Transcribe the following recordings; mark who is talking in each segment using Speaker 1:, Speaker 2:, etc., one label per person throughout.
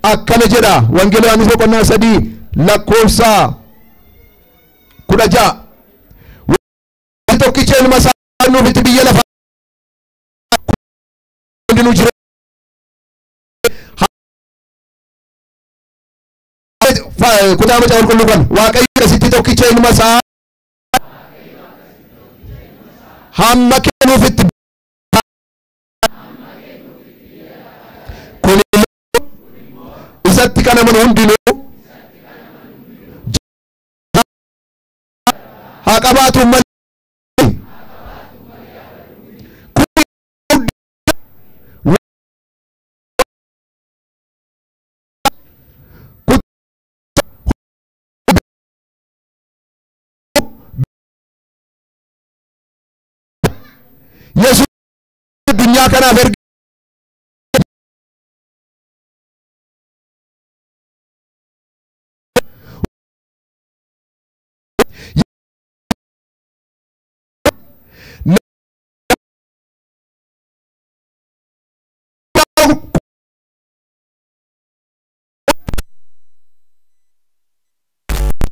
Speaker 1: Akkana jedha Wangeela Yohaannis boqonnaa 3 lakkoofsa 16. Wanti tokkicha ilma isaa nuuf itti biyya lafaa hundinuu jira. Kutaa macaafa qulqulluu kan Waaqayyo akkasitti tokkicha ilma isaa hamma kennuuf itti kun isatti kan amanu hundinuu haa qabaatu malee Yesuus addunyaa kanaaf erga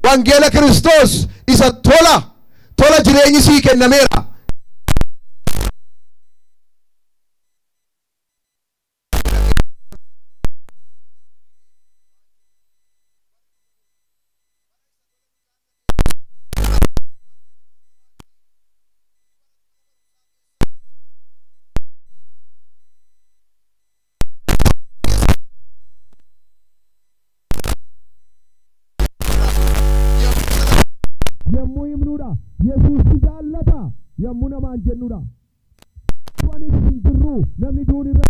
Speaker 1: Wangeela Kiristoos isa tola tola jireenyi sii kennameera. Yommuu himnuudha Yesuus si jaallata yommuu namaan jennuudha. Waniif hin jirru namni duun irra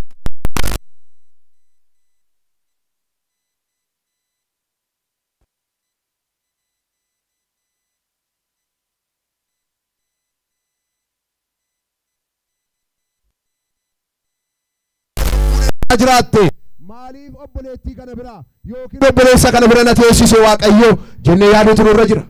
Speaker 1: jiraatte maaliif obboleettii kana bira yookiin obboleessa kana bira na teessise Waaqayyo jennee yaaduutu nurra jira.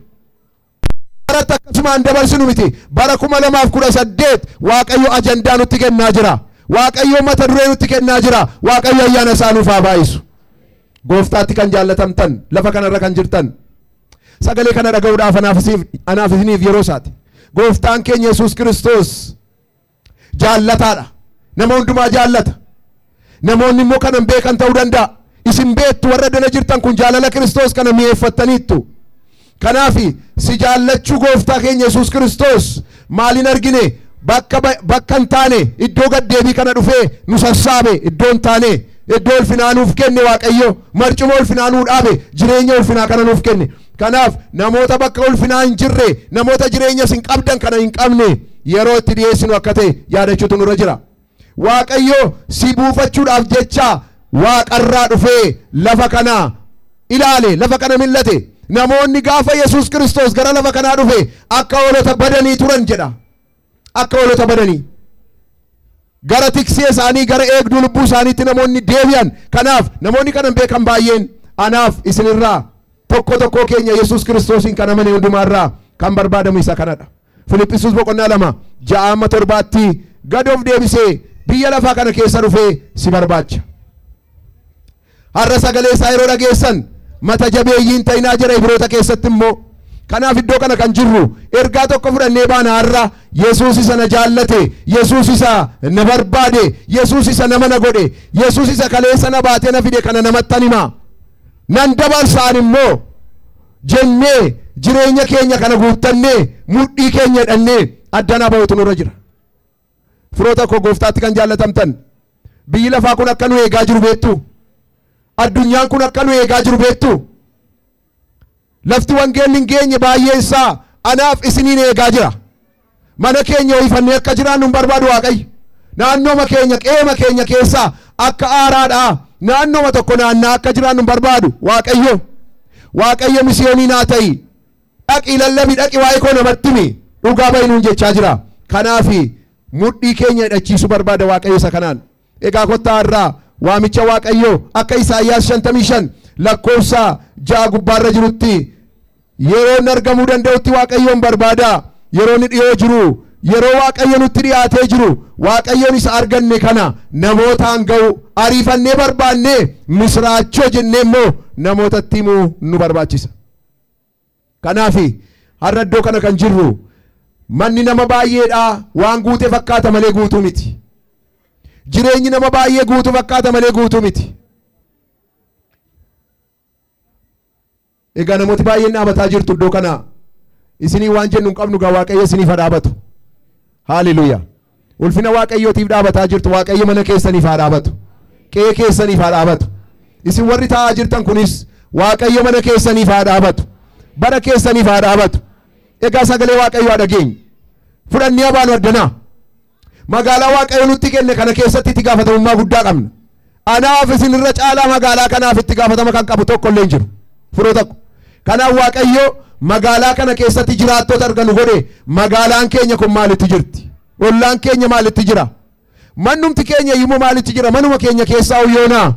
Speaker 1: Baratti akkasumaan dabarsinu miti. Bara 2018 Waaqayyo ajandaa nutti kennaa jira. Waaqayyo mata duree nutti kennaa jira. Waaqayyo ayyaana isaa nuuf haa baay'isu. Gooftaatti kan jaallatamtan lafa kanarra kan jirtan sagalee kana dhaga'uudhaaf anaaf isiniif yeroo isaati. Gooftaan keenya Yesuus Kiristoos jaallataadha. Nama hundumaa jaallata. Namoonni immoo kanan beekan ta'uu danda'a. Isin beektu warra dana jirtan kun jaalala Kiristoos kana mi'eeffattaniittu. Kanaaf si jaallachuu gooftaa keenya Yesuus Kiristoos maaliin argine bakka hin taane iddoo gaddeebii kana dhufee nu sassaabe iddoo hin taane iddoo ulfinaa nuuf kenne Waaqayyo marcuma ulfinaa nuu dhaabe jireenya ulfinaa kana nuuf kenne. Kanaaf namoota bakka ulfinaa hin jirre namoota jireenya isin qabdan kana hin qabne yeroo itti dhiyeessinu akka ta'e yaadachuutu nurra jira. Waaqayyo si buufachuudhaaf jecha waaqarraa dhufee lafa kana ilaale lafa kana millate. Namoonni gaafa Yesuus Kiristoos gara lafa kanaa dhufe akka hoolota badanii turan jedha. Akka hoolota badanii gara tiksee isaanii gara eegduu lubbuu isaaniitti namoonni deebi'an. Kanaaf namoonni kanan beekan baay'een anaaf isinirraa tokko tokko keenya Yesuus Kiristoosiin kan amane hundumaarraa kan barbaadamu isa kanadha. Filiphisiis boqonnaa 2 6-7 gad of deebisee biyya lafaa kana keessa dhufee si barbaacha. Har'a sagalee isaa yeroo dhageessan mata jabeeyyiin ta'inaa jira Ibroota keessatti immoo. Kanaaf iddoo kana kan jirru ergaa tokko fudhannee baana har'a Yesuus isa na jaallate, Yesuus isa na barbaade, Yesuus isa nama na godhe, Yesuus isa kaleessa na baatee na fide kana namattan hima. Nan dabarsaan immoo jennee jireenya keenya kana guuttannee mudhii keenya hidhannee addanaa ba'uutu nurra jira. Firoota koo gooftaatti kan jaallatamtan biyyi lafaa kun akka nu eegaa jiru beektu. Addunyaan kun akka nu eegaa jiru beektu. Lafti wangeelli hin geenye baay'een isaa anaaf isiniin eegaa jira. Mana keenya ho'ifannee akka jiraannu hin barbaadu Waaqayyo. Naannooma keenya qeema keenya keessaa akka aaraadhaa naannooma tokko naannaa akka jiraannu hin barbaadu Waaqayyo. Waaqayyo misiyoonii naa ta'i. Dhaqii lallabi dhaqi waa'ee koo namatti himi dhugaa ba'i nuun jechaa jira. Kanaaf mudhii keenya hidhachiisuu barbaada Waaqayyo isa kanaan. Egaa kottaa irraa waamicha Waaqayyo akka Isaayyaas 55 lakkoofsa 6 gubbaarra jirutti yeroo inni argamuu danda'utti Waaqayyoon barbaada. Yeroo inni dhiyoo jiru Yeroo Waaqayyo nutti dhiyaatee jiru, Waaqayyoon isa arganne kana namootaan ga'u ariifannee barbaannee misraachoo jennee immoo namootatti himuu nu barbaachisa. Kanaaf har'a iddoo kana kan jirru manni nama baay'eedha waan guute fakkaata malee guutuu miti. Jireenyi nama baay'ee guutuu fakkaata malee guutuu miti. Egaa namooti baay'een dhaabataa jirtu iddoo kana. Isinii waan jennu hin qabnu gaa, Waaqayyo isiniif haa dhaabatu. Haaleluyyaa. Ulfina Waaqayyootiif dhaabataa jirtu, Waaqayyo mana keessaniif haa dhaabatu. Qe'ee keessaniif haa dhaabatu. Isin warri taa'aa jirtan kunis Waaqayyo mana keessaniif haa dhaabatu. Bara keessaniif haa dhaabatu. Egaa sagalee Waaqayyoo haa dhageenyu. Fudhannee abaanu addanaa. Magaalaa Waaqayyo nutti kenne kana keessatti itti gaafatamummaa guddaa qabna. Anaaf isin irra caalaa magaalaa kanaaf itti gaafatama kan qabu tokko illee hin jiru. Firoo tokko. Kanaaf Waaqayyo magaalaa kana keessatti jiraattota arganu godhe. Magaalaan keenya kun maalitti jirti? Ollaan keenya maalitti jira? Mannumti keenya immoo maalitti jira? Manuma keenya keessaa yoonaa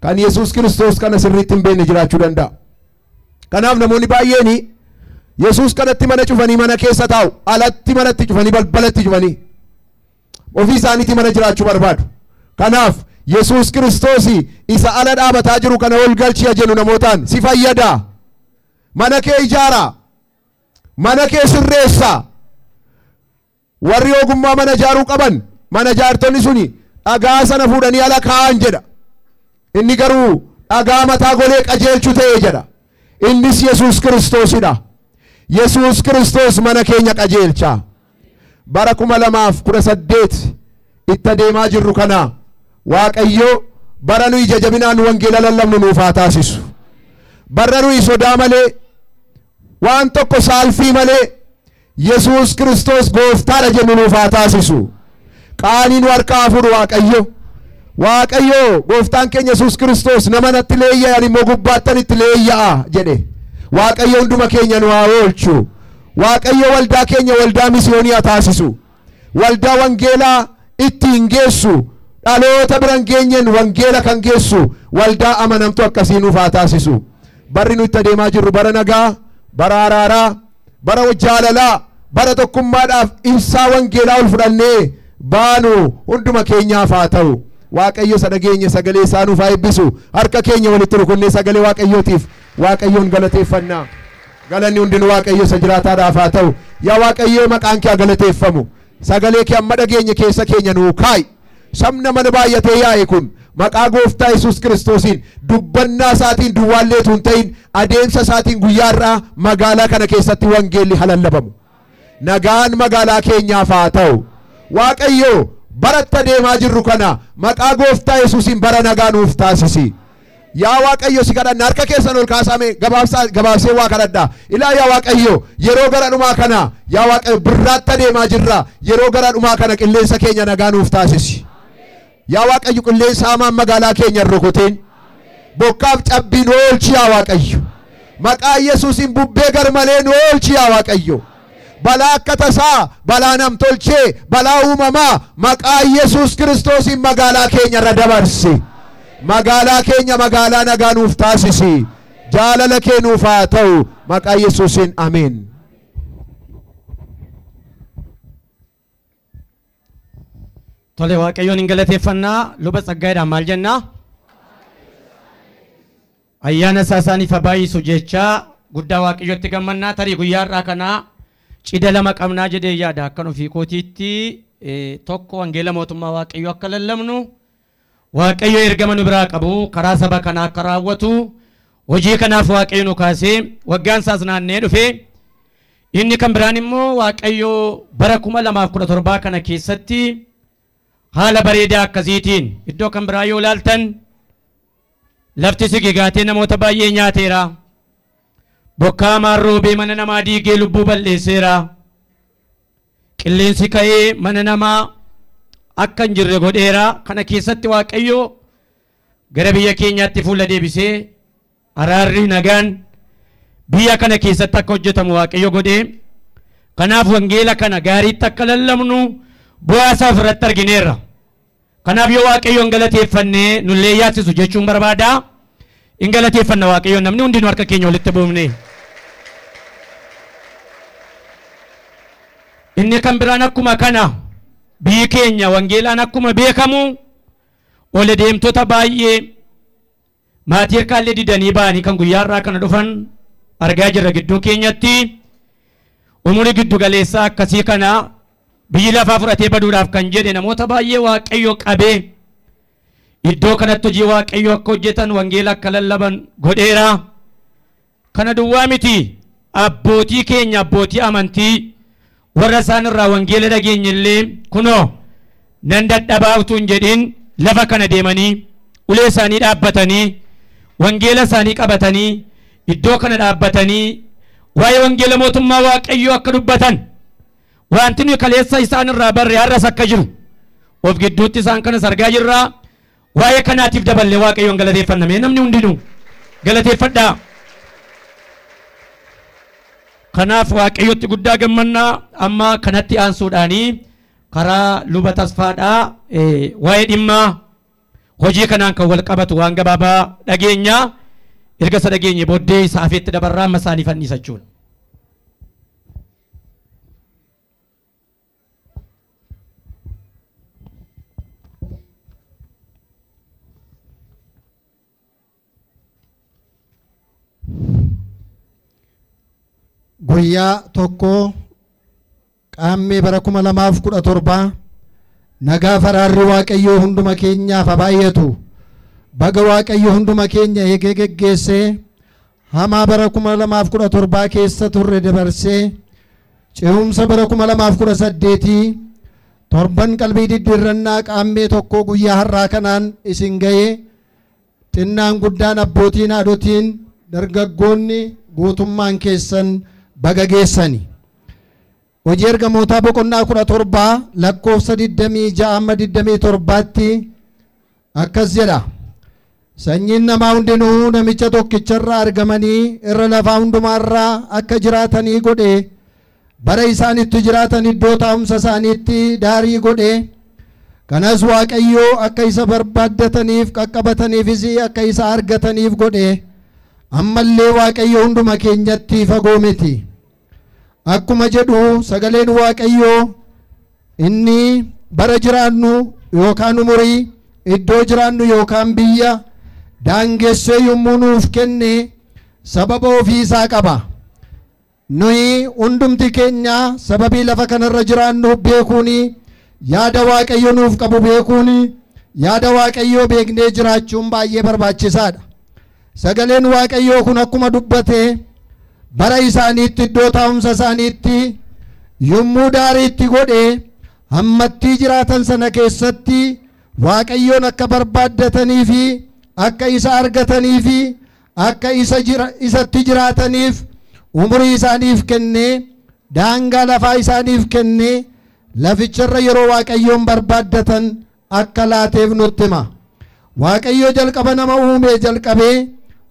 Speaker 1: kan Yesuus Kiristoos kana sirriitti hin beekne jiraachuu danda'a. Kanaaf namoonni baay'een Yesuus kanatti mana cufanii mana keessa taa'u, alatti manatti cufanii balbalatti cufanii ofii isaaniitti mana jiraachuu barbaadu. Kanaaf Yesuus Kiristoos isa ala dhaabataa jiru kana ol galchiya jennu namootaan si fayyada. Mana kee ijaara. Mana kee sirreessa. Warri ogummaa mana ijaaruu qaban mana ijaartonni suni dhagaa sana fuudhanii ala kaa'an jedha. Inni garuu dhagaa mataa golee qajeelchu ta'e jedha. Innis Yesuus Kiristoosidha. Yesuus Kiristoos mana keenya qajeelcha. Bara 2018 itti adeemaa jirru kana Waaqayyo bara nuyi ija jabinaan wangeela lallabnu nuuf haa taasisu. Bara nuyi sodaa malee, waan tokko saalfii malee Yesuus Kiristoos gooftaadha jennu nuuf haa taasisu. Qaanii nu harkaa fuudhu Waaqayyo. Waaqayyo gooftaan keenya Yesuus Kiristoos nama natti leeyya'an immoo gubbaattan itti leeyya'a jedhe. Waaqayyo hunduma keenya nu haa oolchu. Waaqayyo waldaa keenya waldaa misiyoonii haa taasisu. Waldaa wangeelaa ittiin geessu, dhaloota bira hin geenyeen wangeela kan geessu waldaa amanamtu akkasii nuuf haa taasisu. Barri nuti adeemaa jirru bara nagaa, bara araaraa, bara jaalalaa, bara tokkummaadhaaf ibsaa wangeelaa ol fudhannee baanu hunduma keenyaaf haa ta'u. Waaqayyo isa dhageenye sagalee isaa nuuf haa eebbisu. Harka keenya walitti rukunnee sagalee Waaqayyootiif Waaqayyoon galateeffannaa. Galanni hundinuu Waaqayyo isa jiraataadhaaf haa ta'u. Yaa Waaqayyo, maqaan kee haa galateeffamu. Sagalee kee amma dhageenye keessa keenya nuu kaa'i. Sabna mana baay'atee yaa'e kun maqaa gooftaa Yesuus Kiristoosiin dubbannaa isaatiin duwwaalleetu hin ta'in, adeemsa isaatiin guyyaa har'aa magaalaa kana keessatti wangeelli halallabamu. Nagaan magaalaa keenyaaf haa ta'u. Waaqayyo, baratta deemaa jirru kana maqaa gooftaa Yesuusiin bara nagaa nuuf taasisi. Yaa Waaqayyo, si kadhanna. Harka keessan ol kaasame gabaabsee waa kadhadha. Ilaa yaa Waaqayyo, yeroo gara dhumaa kana, yaa Waaqayyo, birraatti deemaa jirra. Yeroo gara dhumaa kana qilleensa keenya nagaa nuuf taasisi. Yaa Waaqayyo, qilleensa hamaan magaalaa keenya hin rukutin. Bokkaaf cabbiin oolchi yaa Waaqayyo. Maqaa Yesuusiin bubbee garmalee nu oolchi yaa Waaqayyo. Balaa akka tasaa, balaa namtolchee, balaa uumamaa maqaa Yesuus Kiristoosiin magaalaa keenya irra dabarsi. Magaalaa keenya magaalaa nagaa nuuf taasisi. Jaalala kee nuuf haa ta'u. Maqaa Yesuusiin, ameen.
Speaker 2: Tole, Waaqayyoon hin galateeffannaa. Luba Tsaggaayidhaan maal jennaa? Ayyaana isaa isaaniif haa baay'isu jechaa guddaa Waaqayyotti gammannaa. Tarii guyyaa har'aa kanaa cida lama qabnaa jedhee yaada akkan ofii kootiitti. Tokko, wangeela mootummaa Waaqayyoo akka lallabnu, Waaqayyo ergama nu biraa qabu karaa saba kanaa akka raawwatu, hojii kanaaf Waaqayyo nu kaasee waggaan isaas naannee dhufe. Inni kan biraan immoo Waaqayyo bara 2017 kana keessatti haala bareedaa akkasiitiin, iddoo kan biraa yoo ilaaltan lafti sigigaatee namoota baay'ee nyaateera. Bokkaa hamaan roobee mana namaa diigee lubbuu balleesseera. Qilleensi ka'ee mana namaa akka hin jirre godheera. Kana keessatti Waaqayyo gara biyya keenyaatti fuula deebisee araarri nagaan biyya kana keessatti akka hojjetamu Waaqayyo godhee. Kanaaf wangeela kana gaariitti akka lallabnu bu'aa isaa ofirratti argineerra. Kanaaf yoo Waaqayyoon galateeffannee nullee yaadsisu jechuun barbaada. In galateeffanna Waaqayyoon, namni hundinuu harka keenya walitti buufne. Inni kan biraan akkuma kana biyyi keenya wangeelaan akkuma beekamu ol deemtota baay'ee maatii harkaallee didanii ba'anii kan guyyaa irraa kana dhufan argaa jirra gidduu keenyatti. Umurii giddu galeessaa akkasii kana biyyi lafaa fudhatee baduudhaaf kan jedhe namoota baay'ee Waaqayyo qabee iddoo kanatti hojii Waaqayyo akka hojjetan wangeela akka lallaban godheera. Kana duwwaa miti, abbootii keenya abbootii amantii warra isaan irraa wangeela dhageenye illee kunoo nan dadhabaa utuu hin jedhin lafa kana deemanii ulee isaanii dhaabbatanii wangeela isaanii qabatanii iddoo kana dhaabbatanii waa'ee wangeela mootummaa Waaqayyoo akka dubbatan wanti nuyi kaleessa isaan irraa barre har'as akka jiru of gidduutti isaan kanas argaa jirra. Waa'ee kanaatiif daballee Waaqayyoon galateeffanna. Mee namni hundinuu galateeffadhaa. Kanaaf Waaqayyotti guddaa gammannaa. Amma kanatti aansuudhaanii karaa luba Tasfaadhaa waa'ee dhimma hojii kanaan kan wal qabatu waan gabaabaa dhageenya. Erga isa dhageenye booddee isa hafeetti dabarraa amma isaanii fannisa jechuudha.
Speaker 3: Guyyaa tokko qaammee bara 2017 nagaa faraarri Waaqayyoo hunduma keenyaaf haa baay'atu. Baga Waaqayyo hunduma keenya eegee geggeessee hamaa bara 2017 keessa turre dabarsee ce'umsa bara 2018 torban qalbii diddiirrannaa qaammee tokko guyyaa har'aa kanaan isin ga'ee xinnaan guddaan abbootiin haadhotiin dargaggoonni guutummaan keessan baga geessani. Hojii ergamootaa boqonnaa 17 lakkoofsa 26 amma 27tti akkas jedha. Sanyiin namaa hundinuu namicha tokkicharraa argamanii irra lafaa hundumaarraa akka jiraatanii godhe bara isaan itti jiraatan iddoo taa'umsa isaaniitti daarii godhe. Kanas Waaqayyoo akka isa barbaaddataniif qaqqabataniifis akka isa argataniif godhe. Ammallee Waaqayyo hunduma keenyatti fagoo miti. Akkuma jedhu sagaleen Waaqayyoo inni bara jiraannu yookaan umurii iddoo jiraannu yookaan biyya daangessee yommuu nuuf kenne sababa ofii isaa qaba. Nuyi hundumti keenya sababii lafa kanarra jiraannu beekuuni yaada Waaqayyo nuuf qabu beekuuni yaada Waaqayyoo beeknee jiraachuun baay'ee barbaachisaadha. Sagaleen Waaqayyoo kun akkuma dubbate bara isaaniitti iddoo taa'umsa isaaniitti yommuu daariitti godhe hammattii jiraatan sana keessatti Waaqayyoon akka barbaaddatanii fi akka isa argatanii fi akka isatti jiraataniif umurii isaaniif kenne daangaa lafaa isaaniif kenne laficharra yeroo Waaqayyoon barbaaddatan akka laateef nutti hima. Waaqayyo jalqaba nama uume jalqabee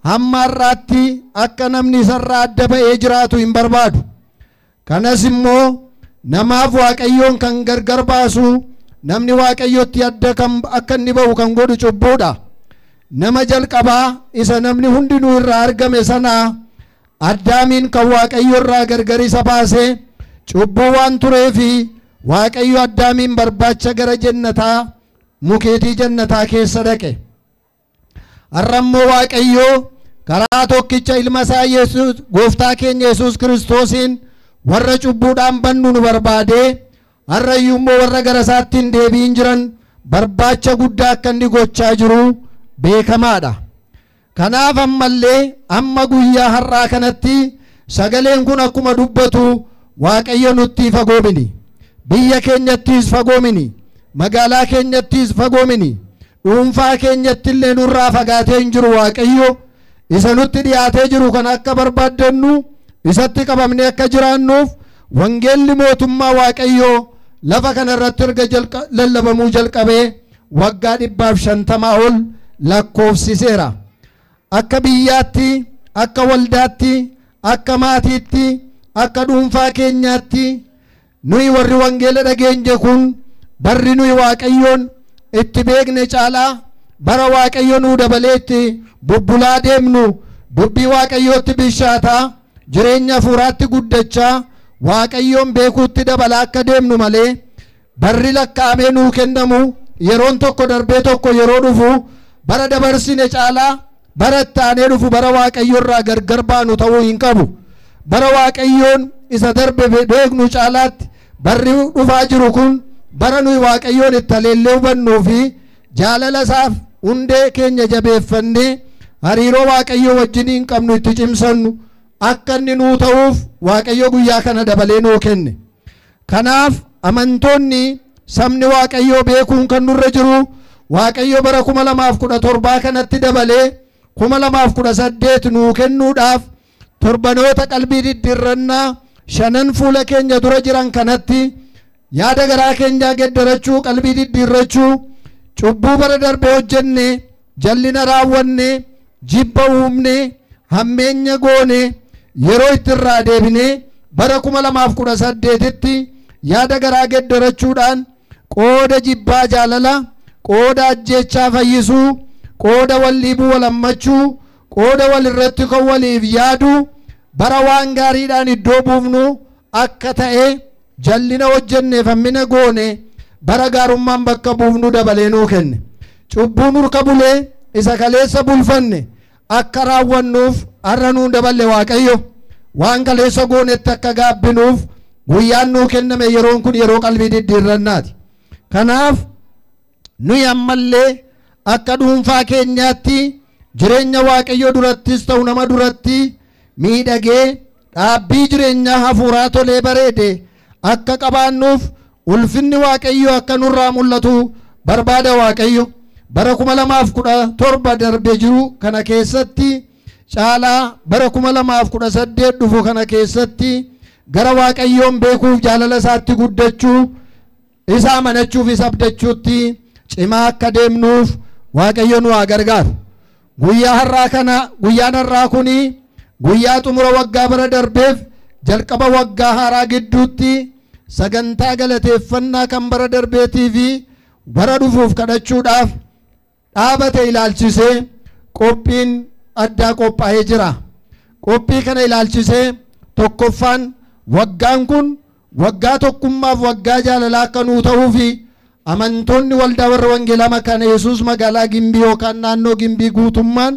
Speaker 3: hamma har'aatti akka namni isarraa adda ba'ee jiraatu hin barbaadu. Kanas immoo namaaf Waaqayyoon kan gargar baasu namni Waaqayyotti adda akka inni ba'u kan godhu cubbuudha. Nama jalqabaa isa namni hundinuu irraa argame sana Addaamiin kan Waaqayyo irraa gargar isa baase cubbuu waan tureefi Waaqayyo Addaamiin barbaacha gara jannataa mukeetii jannataa keessa dhaqe. Har'a immoo Waaqayyo karaa tokkicha ilma isaa Yesuus gooftaa keenya Yesuus Kiristoosiin warra cubbuudhaan bannu nu barbaade har'a iyyuu immoo warra gara isaatti hin deebi'in jiran barbaacha guddaa akka inni gochaa jiru beekamaadha. Kanaaf ammallee amma guyyaa har'aa kanatti sagaleen kun akkuma dubbatu Waaqayyo nutti fagoo mini. Biyya keenyattis fagoo mini. Magaalaa keenyattis fagoo mini. Dhuunfaa keenyatti illee nurraa fagaatee hin jiru Waaqayyo. Isa nutti dhiyaatee jiru kan akka barbaaddannu isatti qabamnee akka jiraannuuf wangeelli mootummaa Waaqayyoo lafa kanarratti erga lallabamuu jalqabee waggaa 150 ol lakkoofsiseera. Akka biyyaatti, akka waldaatti, akka maatiitti, akka dhuunfaa keenyaatti nuyi warri wangeela dhageenye kun barri nuyi Waaqayyoon itti beekne caalaa bara Waaqayyo nuu dabalee itti bubbulaa deemnu dubbii Waaqayyootti bishaataa jireenya hafuuraatti guddachaa Waaqayyoon beekuutti dabalaa akka deemnu malee barri lakkaa'amee nuu kennamu yeroon tokko darbee tokko yeroo dhufu bara dabarsine caalaa bara itti aanee dhufu bara Waaqayyo irraa gargar baanu ta'uu hin qabu. Bara Waaqayyoon isa darbe beeknu caalaatti barri dhufaa jiru kun bara nuyi Waaqayyoon itti haleellee hubannuu fi jaalala isaaf hundee keenya jabeeffannee hariiroo Waaqayyoo wajjiniin qabnu itti cimsannu akka inni nuu ta'uuf Waaqayyo guyyaa kana dabalee nuu kenne. Kanaaf amantoonni sabni Waaqayyoo beekuun kan nurra jiru Waaqayyo bara 2017 kanatti dabalee 2018 nuu kennuudhaaf torbanoota qalbii diddiirrannaa shanan fuula keenya dura jiran kanatti yaada garaa keenyaa geddarachuu, qalbii diddiirrachuu, cubbuu bara darbee hojjenne, jallina raawwanne, jibba uumne, hammeenya goone yeroo itti irraa deebine bara 2018tti yaada garaa geddarachuudhaan qooda jibbaa jaalala, qooda ajjeechaa fayyisuu, qooda wal dhiibuu wal hammachuu, qooda wal irratti kan waliif yaaduu bara waan gaariidhaan iddoo buufnu akka ta'e jallina hojjenneef hammina goone bara gaarummaan bakka buufnu dabalee nuu kenne. Cubbuun hurka bulee isa kaleessa bulfanne akka raawwannuuf har'a nuun daballe Waaqayyo waan kaleessa goonetti akka gaabbinuuf guyyaan nuu kenname yeroon kun yeroo qalbii diddiirrannaati. Kanaaf nuyi ammallee akka dhuunfaa keenyaatti jireenya Waaqayyo durattis ta'u nama duratti miidhagee dhaabbii jireenyaa hafuuraa tolee bareede akka qabaannuuf ulfinni Waaqayyo akka nurraa mul'atu barbaada Waaqayyo. Bara 2017 darbee jiru kana keessatti caalaa bara 2018 dhufu kana keessatti gara Waaqayyoon beekuuf jaalala isaatti guddachuu, isa amanachuuf isa abdachuutti cimaa akka deemnuuf Waaqayyo nu haa gargaaru. Guyyaa har'aa kana, guyyaan har'aa kuni guyyaa xumura waggaa bara darbeef jalqaba waggaa haaraa gidduutti sagantaa galateeffannaa kan bara darbeetii fi bara dhufuuf kadhachuudhaaf dhaabate ilaalchisee qophiin addaa qophaa'ee jira. Qophii kana ilaalchisee tokkoffaan waggaan kun waggaa tokkummaaf waggaa jaalalaa akka nuu ta'uu fi amantoonni waldaa warra wangeelaa Makaana Yesuus magaalaa Gimbii yookaan naannoo Gimbii guutummaan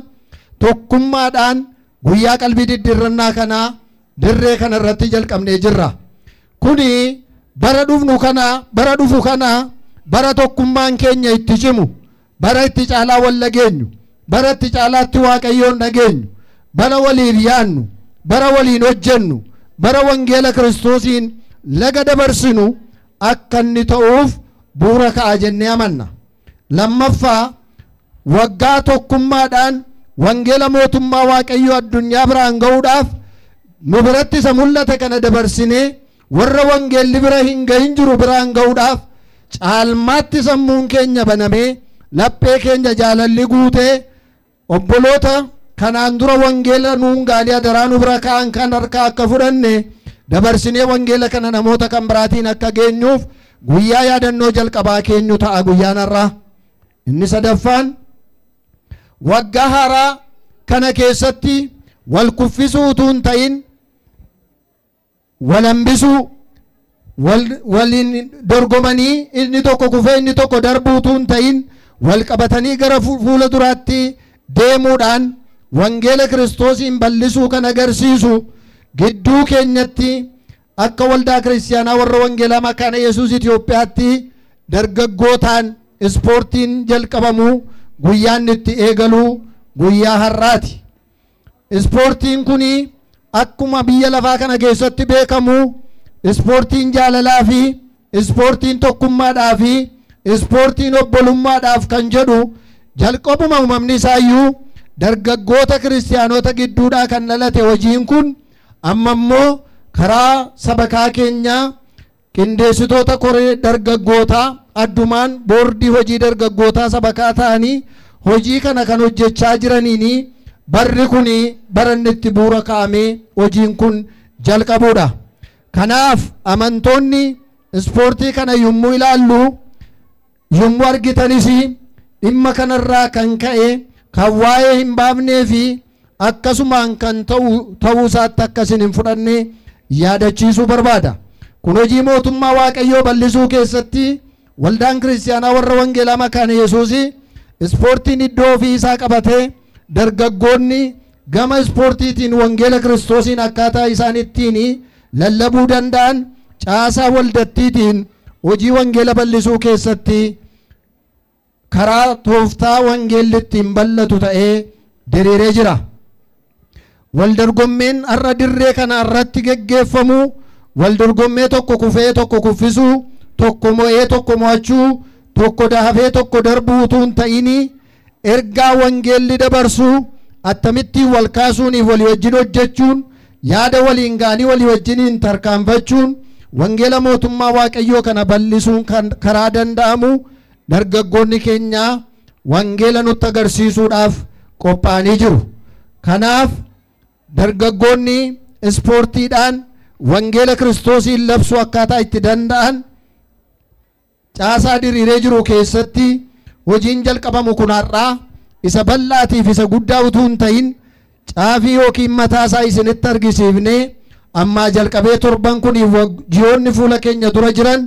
Speaker 3: tokkummaadhaan guyyaa qalbii diddiirrannaa kanaa dirree kana irratti jalqabnee jirra. Kuni bara dhufnu kana, bara dhufu kana bara tokkummaan keenya itti cimu, bara itti caalaa wal dhageenyu, bara itti caalaatti Waaqayyoon dhageenyu, bara waliif yaannu, bara waliin hojjennu, bara wangeela Kiristoosiin laga dabarsinu akka inni ta'uuf bu'uura ka'a jennee amanna. Lammaffaa waggaa tokkummaadhaan wangeela mootummaa Waaqayyoo addunyaa biraan ga'uudhaaf nu biratti isa mul'ate kana dabarsinee warra wangeelli bira hin gahin jiru biraan ga'uudhaaf caalmaatti sammuun keenya banamee laphee keenya jaalalli guutee obboloota kanaan dura wangeela nuun gaalii adaraa nu bira ka'an kan harkaa akka fudhanne dabarsinee wangeela kana namoota kan biraatiin akka geenyuuf guyyaa yaadannoo jalqabaa keenyu ta'a guyyaan har'aa. Inni sadaffaan waggaa haaraa kana keessatti wal kuffisuu utuu hin ta'in wal hambisuu, waliin dorgomanii inni tokko kufee inni tokko darbuu utuu hin ta'in wal qabatanii gara fuula duraatti deemuudhaan wangeela Kiristoosiin bal'isuu kan agarsiisu gidduu keenyatti akka waldaa kiristaanaa warra wangeelaa Makaana Yesuus Itoophiyaatti dargaggootaan ispoortiin jalqabamu guyyaan itti eegalu guyyaa har'aati. Ispoortiin kuni akkuma biyya lafaa kana keessatti beekamu ispoortiin jaalalaa fi ispoortiin tokkummaadhaa fi ispoortiin obbolummaadhaaf kan jedhu jalqabuma uumamni isaayyuu dargaggoota kiristaanota gidduudhaa kan dhalate hojiin kun amma immoo karaa sabakaa keenyaa qindeessitoota koree dargaggootaa addumaan boordii hojii dargaggootaa sabakaa ta'anii hojii kana kan hojjechaa jiraniini barri kuni bara inni itti bu'uura kaa'amee hojiin kun jalqabuudha. Kanaaf amantoonni ispoortii kana yommuu ilaallu yommuu argitanis dhimma kanarraa kan ka'e kan waa'ee hin baafnee fi akkasumaan kan ta'uu isaatti akkasin hin fudhanne yaadachiisuu barbaada. Kun hojii mootummaa Waaqayyoo bal'isuu keessatti waldaan kiristaanaa warra wangeelaa Makaana Yesuus ispoortiin iddoo ofii isaa qabatee dargaggoonni gama ispoortiitiin wangeela Kiristoosiin akkaataa isaan ittiin lallabuu danda'an caasaa waldattiitiin hojii wangeela bal'isuu keessatti karaa tooftaa wangeelli ittiin bal'atu ta'ee diriiree jira. Waldorgommeen har'a dirree kana irratti geggeeffamu waldorgommee tokko kufee tokko kuffisuu, tokko mo'ee tokko mo'achuu, tokko dahafee tokko darbuu utuu hin ta'in ergaa wangeelli dabarsuu akkamittiin wal kaasuuniif walii wajjin hojjechuun yaada waliin ga'anii walii wajjiniin tarkaanfachuun wangeela mootummaa Waaqayyoo kana bal'isuun karaa danda'amu dargaggoonni keenya wangeela nutti agarsiisuudhaaf qophaa'anii jiru. Kanaaf dargaggoonni ispoortiidhaan wangeela Kiristoosiin labsuu akkaataa itti danda'an caasaa diriiree jiru keessatti hojiin jalqabamu kun har'aa isa bal'aatiif isa guddaa utuu hin ta'in caafii yookiin mataa isaa isinitti argisiifnee ammaa jalqabee torban kun ji'oonni fuula keenya dura jiran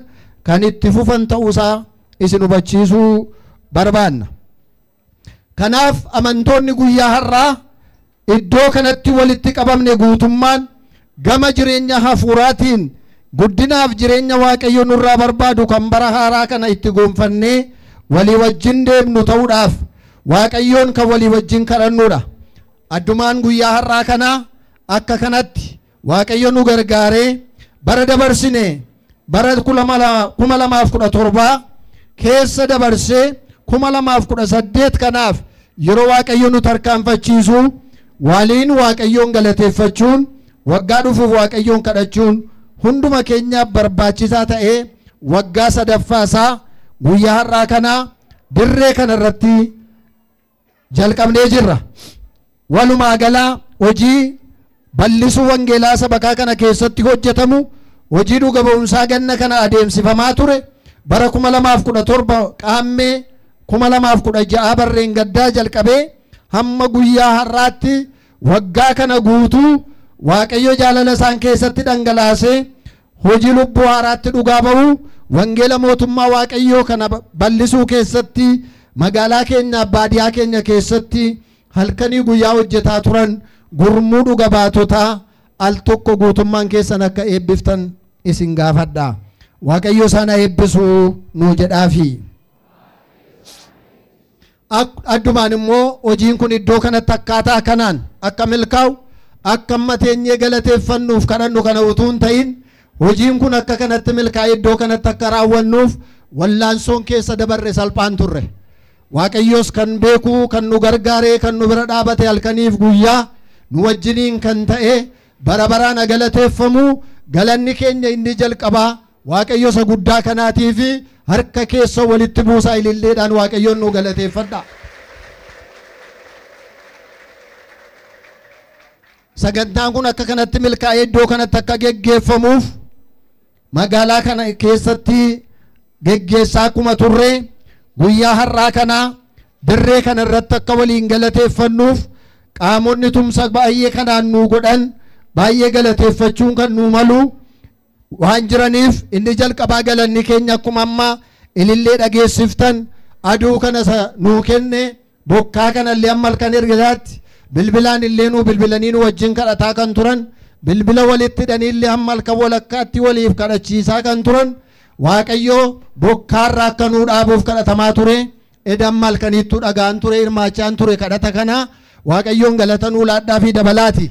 Speaker 3: kan itti fufan ta'uusaa isin hubachiisuu barbaanna. Kanaaf amantoonni guyyaa har'aa iddoo kanatti walitti qabamne guutummaan gama jireenya hafuuraatiin guddinaaf jireenya Waaqayyo nurraa barbaadu kan bara haaraa kana itti gonfannee walii wajjin deemnu ta'uudhaaf Waaqayyoon kan walii wajjin kadhannudha. Addumaan guyyaa har'aa kana akka kanatti Waaqayyo nu gargaaree bara dabarsine bara 2017 keessa dabarsee 2018 kanaaf yeroo Waaqayyo nu tarkaanfachiisu waliin Waaqayyoon galateeffachuun waggaa dhufuuf Waaqayyoon kadhachuun hunduma keenyaaf barbaachisaa ta'ee waggaa sadaffaa isaa guyyaa har'aa kana dirree kana irratti jalqabnee jirra. Walumaa galaa hojii bal'isuu wangeelaa sabakaa kana keessatti hojjetamu hojii dhuga ba'umsaa ganna kana adeemsifamaa ture bara 2017 qaammee 2016 barreen gaddaa jalqabee hamma guyyaa har'aatti waggaa kana guutuu Waaqayyo jaalala isaan keessatti dhangalaasee hojii lubbuu haaraatti dhugaa ba'uu wangeela mootummaa Waaqayyoo kana bal'isuu keessatti magaalaa keenya baadiyaa keenya keessatti halkanii guyyaa hojjetaa turan gurmuu dhuga baatotaa al tokko guutummaan keessan akka eebbiftan isin gaafadha. Waaqayyo isaan eebbisuu nuu jedhaafi. Addumaan immoo hojiin kun iddoo kanatti akkaataa kanaan akka milkaa'u akka amma teenyee galateeffannuuf kadhannu kana utuu hin ta'in hojiin kun akka kanatti milkaa'e iddoo kanatti akka raawwannuuf wallaansoon keessa dabarre salphaan turre. Waaqayyoos kan beeku kan nu gargaaree kan nu bira dhaabate halkaniif guyyaa nu wajjiniin kan ta'e bara baraan galateeffamu galanni keenya inni jalqabaa Waaqayyo isa guddaa kanaatiif harka keessa walitti buusaa ililleedhaan Waaqayyoon nu galateeffadha. Sagantaan kun akka kanatti milkaa'ee iddoo kanatti akka geggeeffamuuf magaalaa kana keessatti geggeessaa akkuma turre guyyaa har'aa kana dirree kana irratti akka waliin galateeffannuuf qaamonni tumsa baay'ee kanaan nuu godhan baay'ee galateeffachuun kan nuu malu waan jiraniif inni jalqabaa galanni keenya akkuma amma ilillee dhageessiftan aduu kana nuu kenne bokkaa kanallee amma halkan ergaatti bilbilaan illee nuu bilbilanii nu wajjin kadhataa kan turan bilbila walitti hidhanii illee hamma halkan walakkaatti waliif kadhachiisaa kan turan Waaqayyo bokkaarraa akka nuu dhaabuuf kadhatamaa ture edamma halkaniittuu dhagaan ture hirmaachaan ture kadhata kana Waaqayyoon galata nuu laadhaa fi dabalaati.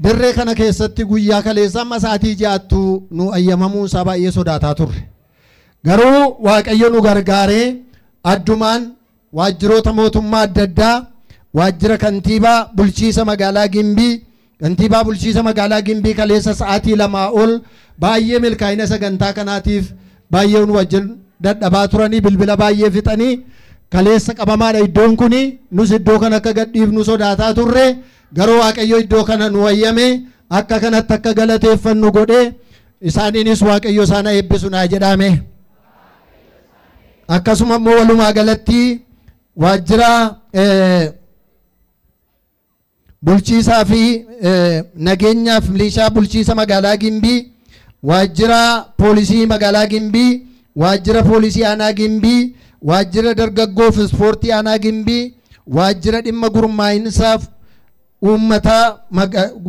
Speaker 3: Dirree kana keessatti guyyaa kaleessa amma sa'aatii 6 nu ayyamamuu isaa baay'ee sodaataa turre. Garuu Waaqayyo nu gargaaree addumaan waajjiroota mootummaa adda addaa waajjira kantiibaa bulchiisa magaalaa Gimbii kantiibaa bulchiisa magaalaa Gimbii kaleessa sa'aatii 2 ol baay'ee milkaa'ina sagantaa kanaatiif baay'ee nu wajjin dadhabaa turanii bilbila baay'ee fixanii kaleessa qabamaadha iddoon kuni nus iddoo kana akka gadhiifnu sodaataa turre garuu Waaqayyo iddoo kana nu wayyame akka kanatti akka galateeffannu godhe isaaniinis Waaqayyo isaan eebbisu naa jedhame. Akkasuma immoo walumaa galatti waajjira Bulchiisaa fi nageenyaaf milishaa bulchiisa magaalaa Gimbii, waajjira poolisii magaalaa Gimbii, waajjira poolisii aanaa Gimbii, waajjira dargaggoof ispoortii aanaa Gimbii, waajjira dhimma gurmaa'insaaf uummataa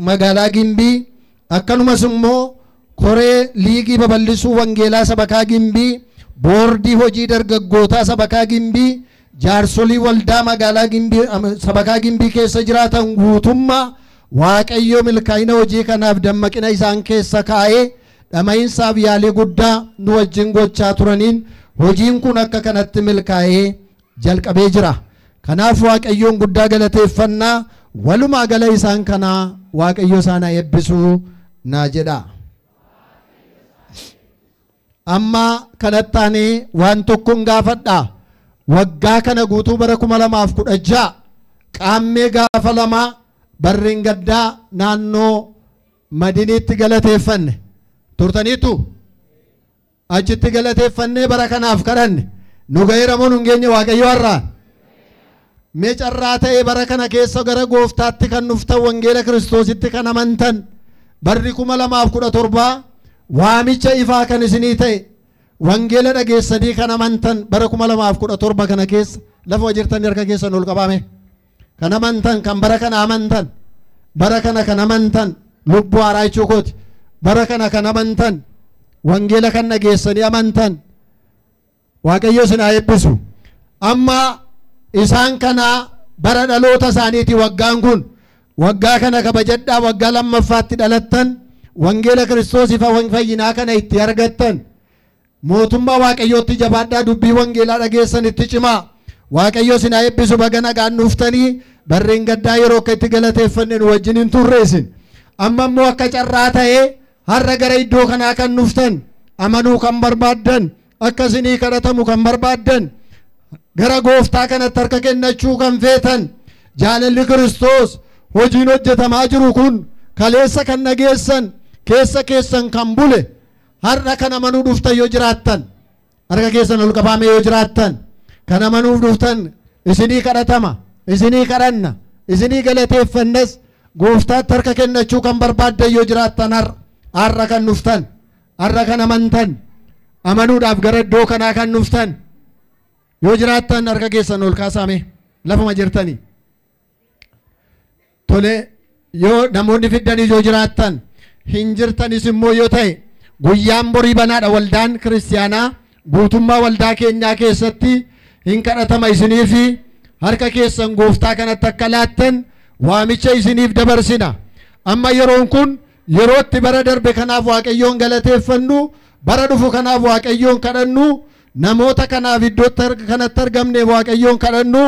Speaker 3: magaalaa Gimbii, akkanumas immoo koree liigii babal'isuu wangeelaa sabakaa Gimbii, boordii hojii dargaggootaa sabakaa Gimbii, jaarsolii waldaa magaalaa Gimbii sabakaa Gimbii keessa jiraatan guutummaa Waaqayyo milkaa'ina hojii kanaaf dammaqina isaan keessa kaa'ee dhama'iinsaaf yaalii guddaa nu wajjin gochaa turaniin hojiin kun akka kanatti milkaa'ee jalqabee jira. Kanaaf Waaqayyoon guddaa galateeffannaa. Walumaa gala isaan kanaa Waaqayyo isaan haa eebbisuu naa jedha. Amma kanatti aanee waan tokkoon gaafadha. Waggaa kana guutuu bara 2016 qaammee gaafa 2 barreen gaddaa naannoo Madiniitti galateeffanne. Turtaniitu achitti galateeffannee bara kanaaf kadhanne. Nu ga'eera moo nu hin geenye Waaqayyo har'aan? Mee carraa ta'ee bara kana keessa gara gooftaatti kan dhuftan, wangeela Kiristoositti kan amantan, barri 2017 waamicha ifaa kan isinii ta'e, wangeela dhageessanii kan amantan bara 2017 kana keessa lafa jirtan harka keessan ol qabame. Kan amantan, kan bara kana amantan, bara kana kan amantan lubbuu haaraa jechuu kooti. Bara kana kan amantan, wangeela kan dhageessanii amantan, Waaqayyo isin haa eebbisu. Amma isaan kana bara dhaloota isaaniiti waggaan kun waggaa kana kabajadhaa, waggaa lammaffaatti dhalattan, wangeela Kiristoos ifa fayyinaa kana itti argattan, mootummaa Waaqayyootti jabaadhaa, dubbii wangeelaa dhageessan itti cimaa. Waaqayyo isin haa eebbisu. Baga nagaan dhuftanii barreen gaddaa yeroo akka itti galateeffanne nu wajjin hin turreessin. Amma immoo akka carraa ta'ee har'a gara iddoo kanaa kan dhuftan, amanuu kan barbaaddan, akka isinii kadhatamu kan barbaaddan, gara gooftaa kanatti harka kennachuu kan feetan, jaalalli Kiristoos hojiin hojjetamaa jiru kun kaleessa kan dhageessan, keessa keessan kan bule, har'a kan amanuu dhuftan yoo jiraattan, harka keessan ol qabaame yoo jiraattan, kan amanuuf dhuftan isinii kadhatama, isinii kadhanna, isinii galateeffannas. Gooftaatti harka kennachuu kan barbaaddan yoo jiraattan, har'a kan dhuftan, har'a kan amantan, amanuudhaaf gara iddoo kanaa kan dhuftan yoo jiraattan harka keessan ol kaasaame lafuma jirtanii. Tole, yoo namoonni fiddanii yoo jiraattan, hin jirtanis immoo yoo ta'e, guyyaan borii banaadha. Waldaan kiristiyaanaa guutummaa waldaa keenyaa keessatti hin kadhatama isinii fi harka keessan gooftaa kanatti akka laattan waamicha isiniif dabarsina. Amma yeroon kun yerootti bara darbe kanaaf Waaqayyoon galateeffannu, bara dhufu kanaaf Waaqayyoon kadhannu, namoota kanaaf iddoo kanatti argamne Waaqayyoon kadhannu.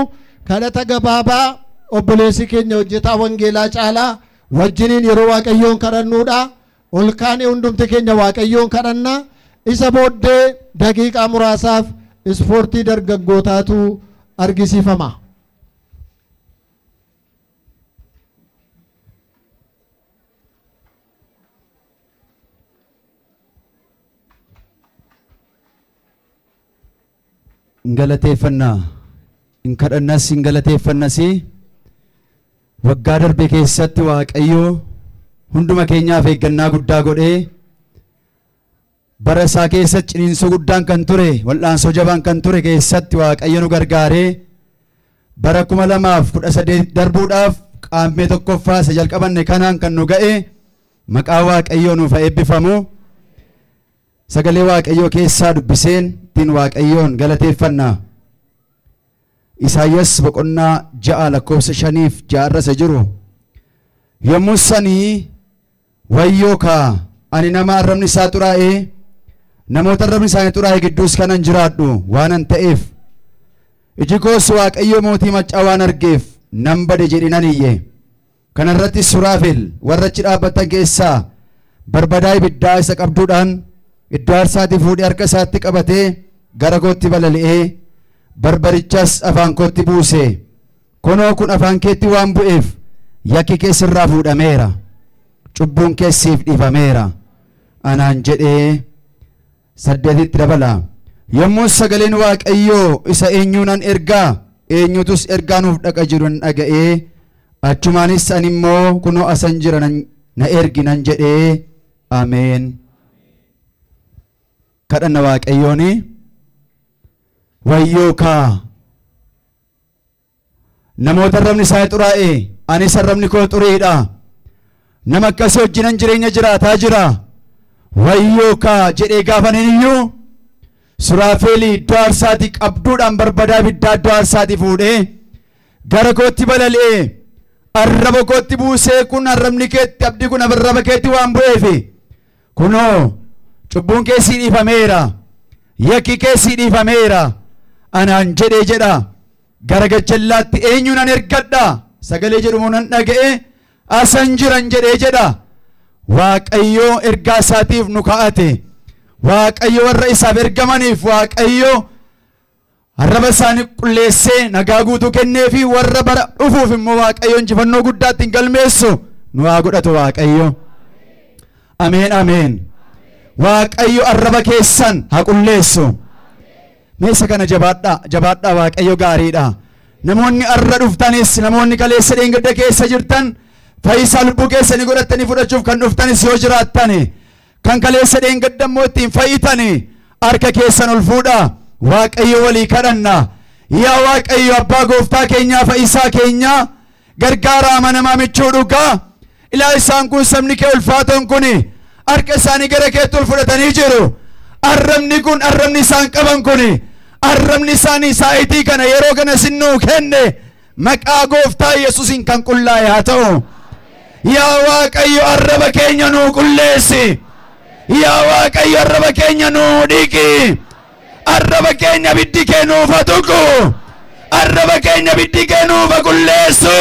Speaker 3: Kadhata gabaabaa obboleessi keenya hojjetaa wangeelaa caalaa wajjiniin yeroo Waaqayyoon kadhannuudha. Ol kaanee hundumti keenya Waaqayyoon kadhanna. Isa booddee daqiiqaa muraasaaf ispoortii dargaggootaatu argisiifama.
Speaker 4: Hin galateeffannaa, hin kadhannas, hin galateeffannas. Waggaa darbe keessatti Waaqayyo hunduma keenyaaf eeggannaa guddaa godhee, bara isaa keessatti ciniinsuu guddaan kan ture, wal'aansoo jabaan kan ture keessatti Waaqayyo nu gargaaree bara 2018 darbuudhaaf qaammee 1ffaa isa jalqabanne kanaan kan nu ga'e maqaa Waaqayyoo nuuf haa eebbifamu. Sagalee Waaqayyoo keessaa dubbiseen ittiin Waaqayyoon galateeffanna. Isaayyaas boqonnaa 6 lakkoofsa 5 fi 6 isa jiru. Yommuu sanii wayyoo kaa, ani nama arrabni isaa xuraa'ee, namoota arrabni isaanii xuraa'e gidduus kanan jiraadhu waanan ta'eef, iji koos Waaqayyo mootii maccaa waan argeef nan bade jedhe nan iyye. Kana irratti Suraafel warra achi dhaabbatan keessaa barbadaa ibiddaa isa qabduudhaan iddoo aarsaatii fuudhee harka isaatti qabatee gara kootti balali'ee barbarichas afaan kootti buuse. Kunoo kun afaan keetti waan bu'eef yakki kee sirraa fuudhameera, cubbuun kee siif dhiifameera anaan jedhee. 8tti dabala. Yommuu sagaleen Waaqayyoo isa eenyuunan ergaa, eenyutus ergaa nuuf dhaqa jiru hin dhaga'ee Achumaanis ani immoo kunoo asan jira na ergi nan jedhee. Ameen. Kadhanna Waaqayyooni. Wayyoo kaa namoota arrabni isaanii xuraa'e, anis arrabni koo xuriidha. Nama akkasii wajjinan jireenya jiraataa jira. Wayyoo kaa jedhee gaafaniin iyyuu Suraafeelii iddoo aarsaatii qabduudhaan barbadaa ibiddaa iddoo aarsaatii fuudhee gara kootti balali'ee arraba kootti buusee, kun arrabni keetti abdii kun arraba keetti waan bu'eefi kunoo cubbuun kee sii dhiifameera, yakki kee sii dhiifameera anaan jedhee jedha. Gara gajjallaatti eenyu nan ergadha sagalee jedhu nan dhaga'e, asan jiran jedhee jedha. Waaqayyo ergaa isaatiif nu kaa'ate. Waaqayyo warra isaaf ergamaniif Waaqayyo arraba isaanii qulleessee nagaa guutuu kenneefi warra bara dhufuuf immoo Waaqayyo injifannoo guddaatti hin galmeessu nu haa godhatu Waaqayyo. Ameen ameen. Waaqayyo arraba keessan haa qulleessu. Meessa kana jabaadhaa jabaadhaa, Waaqayyo gaariidha. Namoonni arra dhuftanis, namoonni kaleessa dheengadda keessa jirtan, fayyisaa lubbuu keessanii godhatanii fudhachuuf kan dhuftanis yoo jiraattani, kan kaleessa dheengadda immoo ittiin fayyitani, harka keessan ol fuudhaa. Waaqayyo walii kadhanna. Yaa Waaqayyo abbaa gooftaa keenyaa, fayyisaa keenyaa, gargaaraa amanamaa michuu dhugaa, ilaa isaan kun sabni kee ulfaatoon kun harka isaanii gara keetti ol fudhatanii jiru. Arrabni kun, arrabni isaan qaban kun, arrabni isaanii saayitii kana yeroo kana sinnuu kenne maqaa gooftaa Yesuusiin kan qullaa'e haa ta'u. Yaa Waaqayyo arraba keenya nuu qulleessi. Yaa Waaqayyo arraba keenya nuu dhiqi. Arraba keenya biddi kee nuuf haa tuqu. Arraba keenya biddi kee nuuf haa qulleessu.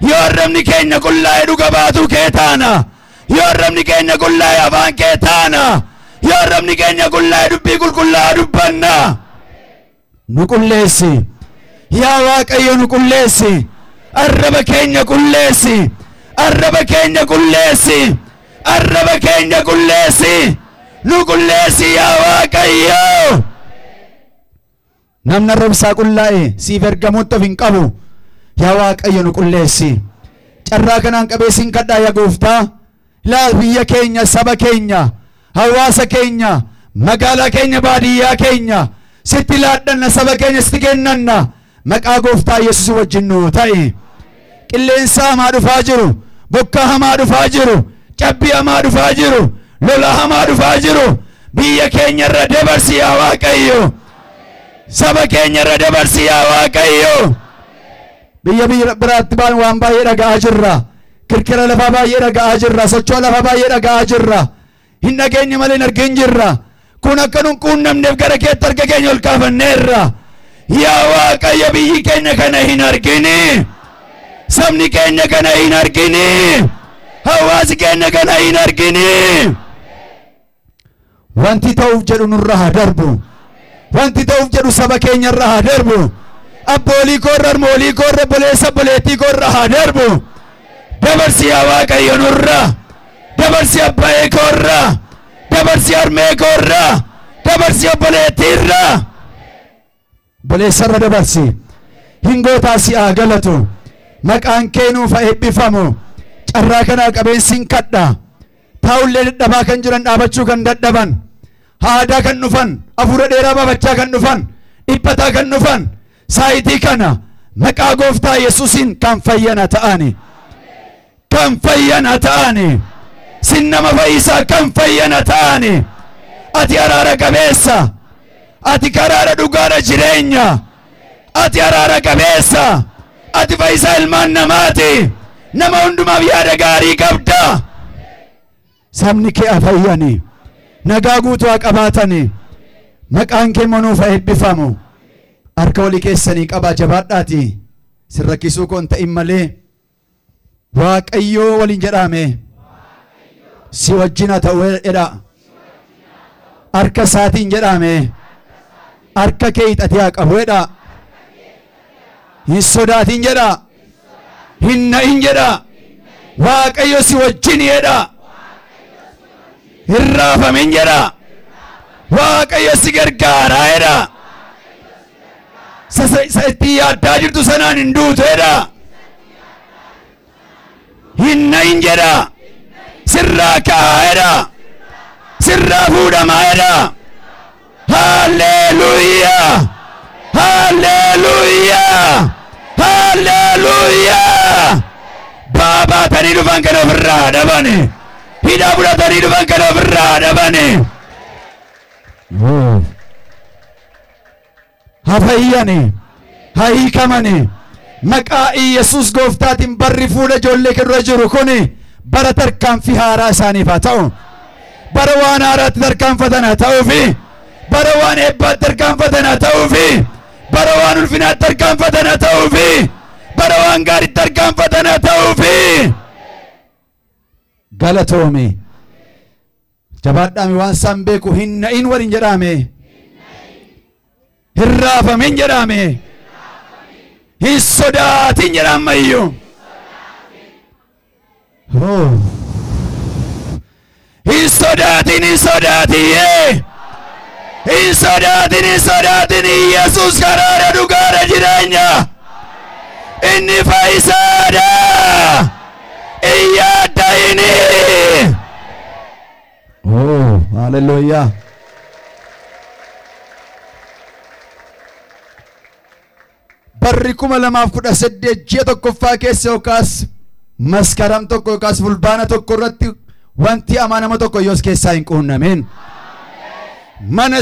Speaker 4: Yoo arrabni keenya qullaa'e dhuga baatu kee taana. Yoo arrabni keenya qullaa'e afaan kee taana. Yoo arrabni keenya qullaa'e dubbii qulqullaa'aa dubbanna. Nu qulleessi. Yaa Waaqayyo nu qulleessi. Arraba keenya qulleessi. Arraba keenya qulleessi. Arraba keenya qulleessi. Nu qulleessi yaa Waaqayyo. Namni arraba isaa qullaa'e siif ergamuutti of hin qabu. Yaa Waaqayyo nu qulleessi. Carraa kanaan qabeessiin kadhaa yaa gooftaa. Laa biyya keenya, saba keenya, hawaasa keenya, magaalaa keenya, baadiyyaa keenya sitti laadhanna, saba keenya sitti kennanna. Maqaa gooftaa Yesuus wajjin nuu ta'i. Qilleensa hamaa dhufaa jiru, bokkaa hamaa dhufaa jiru, cabbii hamaa dhufaa jiru, lola hamaa dhufaa jiru, biyya keenya irra dabarsi yaa Waaqayyo. Saba keenya irra dabarsi yaa Waaqayyo. Biyya biraatti waan baay'ee dhaga'aa jirra. Kirkira lafaa baay'ee dhaga'aa jirra. Socho'a lafaa baay'ee dhaga'aa jirra. Hin dhageenye malee hin argin jirra. Kun akka nun quunnamneef gara keetti harka keenya ol kaafanneerra. Yaa Waaqayyo biyyi keenya kana hin argini. Sabni keenya kana hin argini. Hawaasi keenya kana hin argini. Wanti ta'uuf jedhu nurra haa darbu. Wanti ta'uuf jedhu saba keenya irra haa darbu. Abboolii koorra, harmoolii koorra, obboleessa obboleettii koorra haa darbu. Dabarsi yaa Waaqayyo nurra. Dabarsi abbaa'ee koorra. Dabarsi harmee koorra. Dabarsi obboleettiirra. Obboleessarra dabarsi. Hin gootaa si haa galatu. Maqaan kee nuuf haa eebbifamu. Carraa kanaa qabeensiin kadha. Taa'ullee dadhabaa kan jiran, dhaabachuu kan dadhaban, aadaa kan dhufan, hafuura dheeraa baafachaa kan dhufan, dhiphataa kan dhufan, saayitii kana maqaa gooftaa Yesuusiin kan fayyana ta'ani. Kan fayyana ta'ani. Sin nama fayyisaa kan fayyana ta'ani. Ati araara qabeessa. Ati karaara dhugaadha jireenya. Ati araara qabeessa. Ati fayyisaa ilmaan namaati. Nama hundumaaf yaada gaarii qabda. Sabni kee haa fayyani. Nagaa guutuu haa qabaatani. Maqaan kee immoo nuuf haa eebbifamu. Harka walii keessanii qabaa jabaadhaati. Sin rakkisuu koo hin ta'in malee. Waaqayyoo waliin jedhame. Si wajjin haa ta'u jedha. Harka isaatiin jedhame. Harka kee hiixatee haa qabu jedha. Hin sodaatin jedha. Hin na'in jedha. Waaqayyo si wajjin jedha. Hin raafamin jedha. Waaqayyo si gargaaraa jedha. Isa itti yaaddaa jirtu sanaan hin duutu jedha. Hin na'in jedha. Sirraa ka'aa jedha. Sirraa fuudhamaa jedha. Haleluuyaa! Haleluuyaa! Haleluuyaa! Baabaatanii dhufan kan ofirraa dhabane. Hidhaa fudhatanii dhufan kan ofirraa dhabane. Hafayyani, hahiikamani, maqaa Iyyasuus gooftaatiin barri fuula ijoollee kee dura jiru kuni bara tarkaanfii haaraa isaaniif haa ta'u. Bara waan haaraatti tarkaanfatan haa ta'uufi, bara waan eebbaatti tarkaanfatan haa ta'uufi, bara waan ulfinaatti tarkaanfatan haa ta'uufi, bara waan gaariitti tarkaanfatan haa ta'uufi. Galatoome. Jabaadhaame waan isaan beeku hin na'in waliin jedhame. Hin raafamin jedhame. Hin sodaatin jedha ammayyuu. Hin sodaatin, hin sodaatin, hin sodaatin, hin sodaatin. Yesuus karaadha, dhugaadha, jireenya. Inni fayyisaadha. Hin yaadda'ini. Oh, hallelujah. Barri 2018 ji'a tokkoffaa keessa yookaas maskaram 1 yookaas fulbaana 1 irratti wanti hamaa nama tokko yoos keessaa hin quunnamin. Mana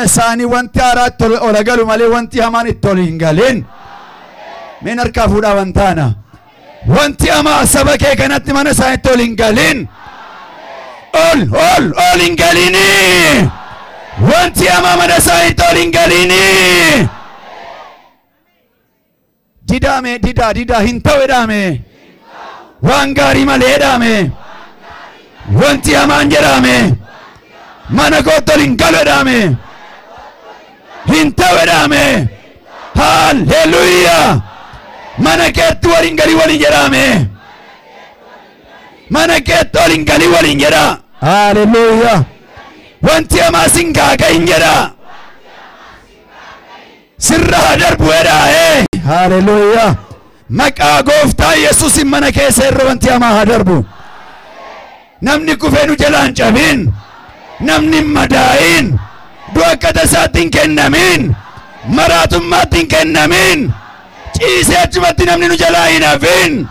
Speaker 4: isaanii wanti haaraatti ol galu malee wanti hamaan itti ol hin galin. Meen harkaa fuudhaa wantaana. Wanti hamaa saba kee kanatti mana isaaniitti ol hin galin. Ol ol ol hin galini. Wanti hamaa mana isaaniitti ol hin galini. Didaame, didaa, didaa hin ta'u jedhame. Waan gaarii malee jedhame. Wanti hamaan jedhame. Mana kootti ol hin galu jedhame. Hin ta'u jedhame. Haleluuyaa. Mana keetti wal hin galii waliin jedhame. Mana keetti ol hin galii waliin jedha. Haleluuyaa. Wanti hamaa sin gaaga'in jedha. Sirra haa darbu jedha. Haleluuyaa. Maqaa gooftaa Yesuusin mana keessa irra wanti hamaa haa darbu. Namni kufee nu jalaa hin cabin. Namni hin madaa'in. Du'a akka tasaatti hin kennamin. Maraatummaatti hin kennamin. Ciisee achumatti namni nu jalaa hin hafin.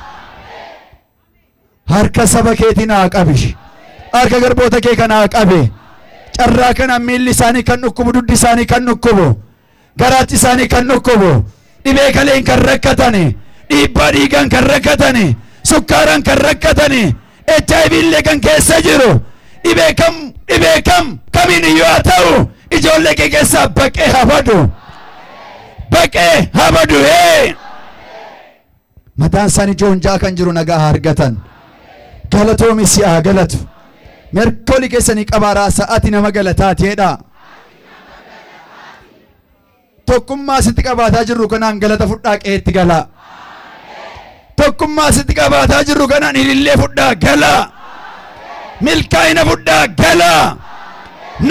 Speaker 4: Harka saba keetiin haa qabi. Harka garboota kee kana haa qabi. Carraa kana miilli isaanii kan dhukkubu, duddi isaanii kan dhukkubu, garaachi isaanii kan dhukkubu, dhibee kaleen kan rakkatani, dhiibbaa dhiigaan kan rakkatani, sukkaaraan kan rakkatani, HIV illee kan keessa jiru, dhibee kam kamiin iyyuu haa ta'u, ijoollee kee keessaa baqee haa badu. Baqee haa badu. Mataan isaanii joonjaa kan jiru nagaa haa argatan. Galatoomi si haa galatu. Mirkoolii keessanii qabaaraa sa'aati nama galataati jedha. Tokkummaa sitti qabaataa jirru kanaan galata fudhaa qe'eetti galaa. Tokkummaa sitti qabaataa jirru kanaan ilillee fudhaa galaa. Milkaa'ina fudhaa galaa.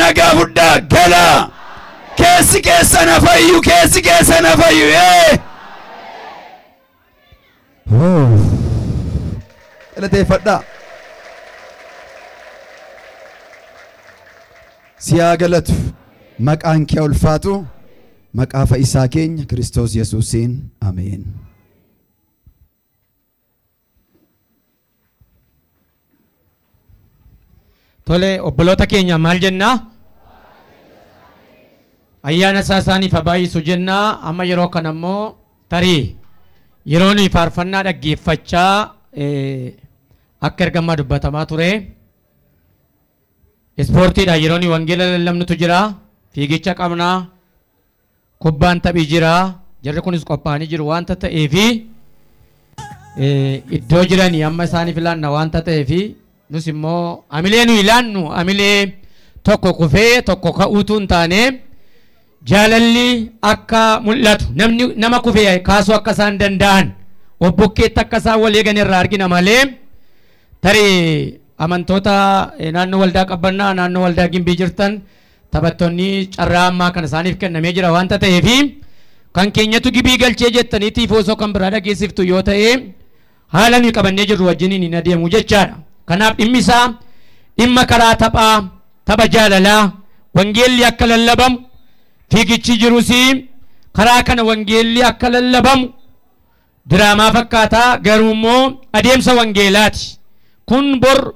Speaker 4: Nagaa fudhaa galaa. Keessi keessa na fayyu, keessi keessa na fayyu. Galateeffadhaa. Si haa galatu. Maqaan kee ulfaatu. Maqaa fayyisaa keenya Kiristoos Yesuusiin. Ameen.
Speaker 2: Tole obboloota keenya maal jennaa? Ayyaana isaa isaaniif haa baay'isu jennaa. Amma yeroo kana immoo tarii yeroo nuyi faarfannaa dhaggeeffachaa akka ergamaa dubbatamaa ture. Ispoortiidha yeroo nuyi wangeela lallabnutu jira. Fiigicha qabnaa. Kubbaan taphii jira. Jarri kunis qophaa'anii jiru waanta ta'eefi iddoo jiranii amma isaaniif ilaanna waanta ta'eefi nus immoo amilee nu ilaannu amilee tokko kufee tokko ka'uutu hin taane jaalalli akka mul'atu namni nama kufee kaasuu akka isaan danda'an obbokkeetti akka isaan wal eegan irraa argina malee tarii amantoota naannoo waldaa qabbannaa naannoo waldaa gimbii jirtan taphattoonni carraa ammaa kan isaaniif kennamee jira waanta ta'eefi kan keenyatu gibii galchee jettaniitiif osoo kan biraa dhageessiftu yoo ta'e haala nuyi qabannee jirru wajjiniin hin adeemu jechaadha. Kanaaf dhimmi isaa dhimma karaa taphaa, tapha jaalalaa, wangeelli akka lallabamu, fiigichi jirus karaa kana wangeelli akka lallabamu diraamaa fakkaataa garuu immoo adeemsa wangeelaati. Kun bor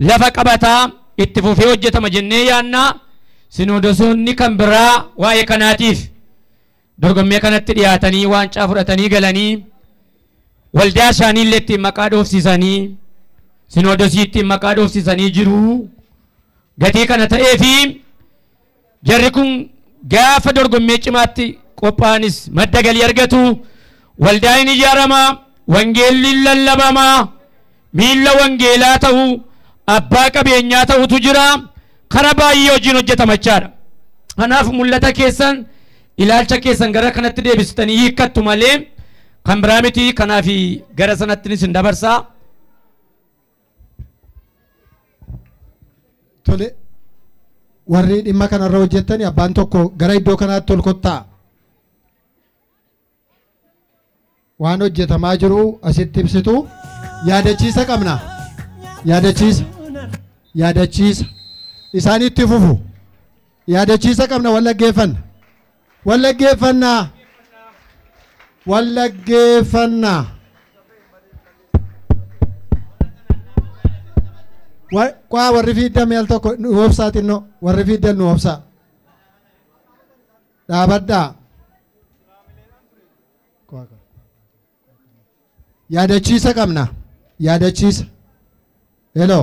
Speaker 2: lafa qabataa itti fufee hojjetama jennee yaannaa. Sinodosoonni kan biraa waa'ee kanaatiif dorgommii kanatti dhiyaatanii waancaa fudhatanii galanii waldaa isaanii illee ittiin maqaa dhoofsisanii sinodosii ittiin maqaa dhoofsisanii jiru. Gatii kana ta'ee fi jarri kun gaafa dorgommii cimaatti qophaa'anis madda galii argatu. Waldaan ni ijaarama, wangeelli lallabama, miilla wangeelaa ta'u, abbaa qabeenyaa ta'utu jira. Karaa baay'ee hojiin hojjetama jechaadha. Kanaaf mul'ata keessan ilaalcha keessan gara kanatti deebistanii hiikkattu malee kan biraa miti. Kanaaf gara sanattinis hin dabarsaa.
Speaker 3: Tole, warri dhimma kanarra hojjettani abbaan tokko gara iddoo kanaatti ol kottaa. Waan hojjetamaa jiru asitti ibsitu. Yaadachiisa qabna. Yaadachiisa. Yaadachiisa. Isaan itti fufu. Yaadachiisa qabna wallaggeeffanna. Wallaggeeffanna. Wallaggeeffanna. Waa warri fiiddan al tokko nu obsaa xinnoo warri fiiddan nu obsaa. Dhaabadhaa. Yaadachiisa qabna. Yaadachiisa. Hello.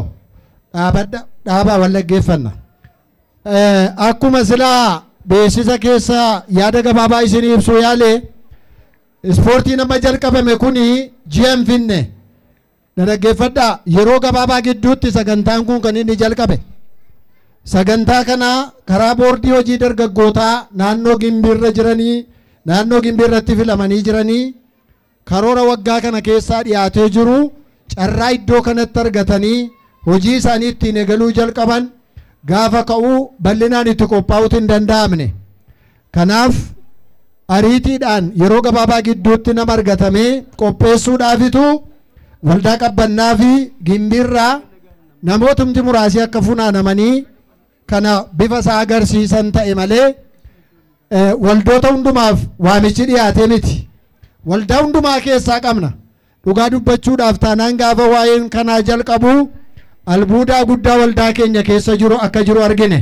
Speaker 3: Dhaabadha. Dhaabaa wallaggeeffanna. Akkuma silaa beeksisa keessa yaada gabaabaa isinii ibsuu yaale ispoortiin amma jalqabame kuni ji'a hin finne. Dhaggeeffadhaa, yeroo gabaabaa gidduutti sagantaan kun kan inni jalqabe. Sagantaa kana karaa boordii hojii dargaggootaa naannoo Gimbiirra jiranii, naannoo Gimbiirratti filamanii jiranii karoora waggaa kana keessaa dhiyaatee jiru carraa iddoo kanatti argatanii hojii isaanii ittiin eegaluu jalqaban gaafa ka'uu bal'inaan itti qophaa'uutu hin danda'amne. Kanaaf ariitiidhaan yeroo gabaabaa gidduutti nama argatamee qopheessuudhaafitu waldaa Qabbannaa fi Gimbiirraa namootumti muraasii akka funaanamanii kana bifa isaa agarsiisan ta'e malee waldoota hundumaaf waamichi dhiyaatee miti. Waldaa hundumaa keessaa qabna. Dhugaa dubbachuudhaaf taanaan gaafa waa'een kanaa jalqabu albuudaa guddaa waldaa keenya keessa jiru akka jiru argine.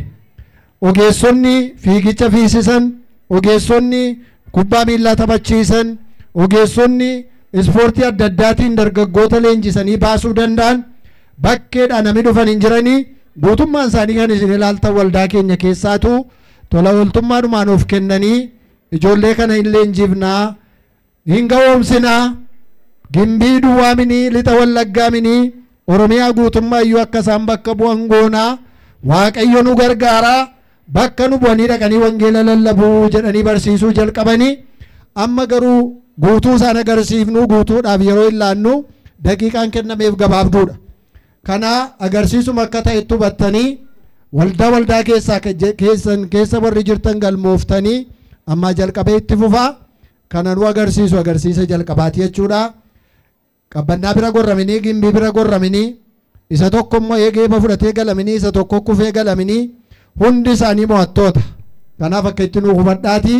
Speaker 3: Ogeessonni fiigicha fiisisan, ogeessonni kubbaa miillaa taphachiisan, ogeessonni ispoortii adda addaatiin dargaggoota leenjisanii baasuu danda'an bakkeedhaa namni dhufan hin jiranii guutummaan isaanii kan isin ilaaltan waldaa keenya keessaatu tola ooltummaadhumaan of kennanii ijoollee kana hin leenjifnaa, hin ga'oomsinaa, Gimbii duwwaa minii, lixa Wallaggaa minii, Oromiyaa guutummaa iyyuu akka isaan bakka bu'an goonaa, Waaqayyo nu gargaaraa, bakka nu bu'anii dhaqanii wangeela lallabuu jedhanii barsiisuu jalqabanii amma garuu guutuu isaan agarsiifnu guutuudhaaf yeroo hin laannu daqiiqaan kennameef gabaabduudha. Kana agarsiisuma akka ta'etti hubattanii waldaa waldaa keessaa keessan keessa warri jirtan galmooftanii amma jalqabee itti fufaa. Kana nu agarsiisu agarsiisa jalqabaati jechuudha. Qabbannaa bira gorraminii, Gimbii bira gorraminii, isa tokko immoo eegeeba fudhatee galaminii, isa tokko kufee galaminii hundi isaanii mo'attoota. Kanaaf akka itti nu hubadhaati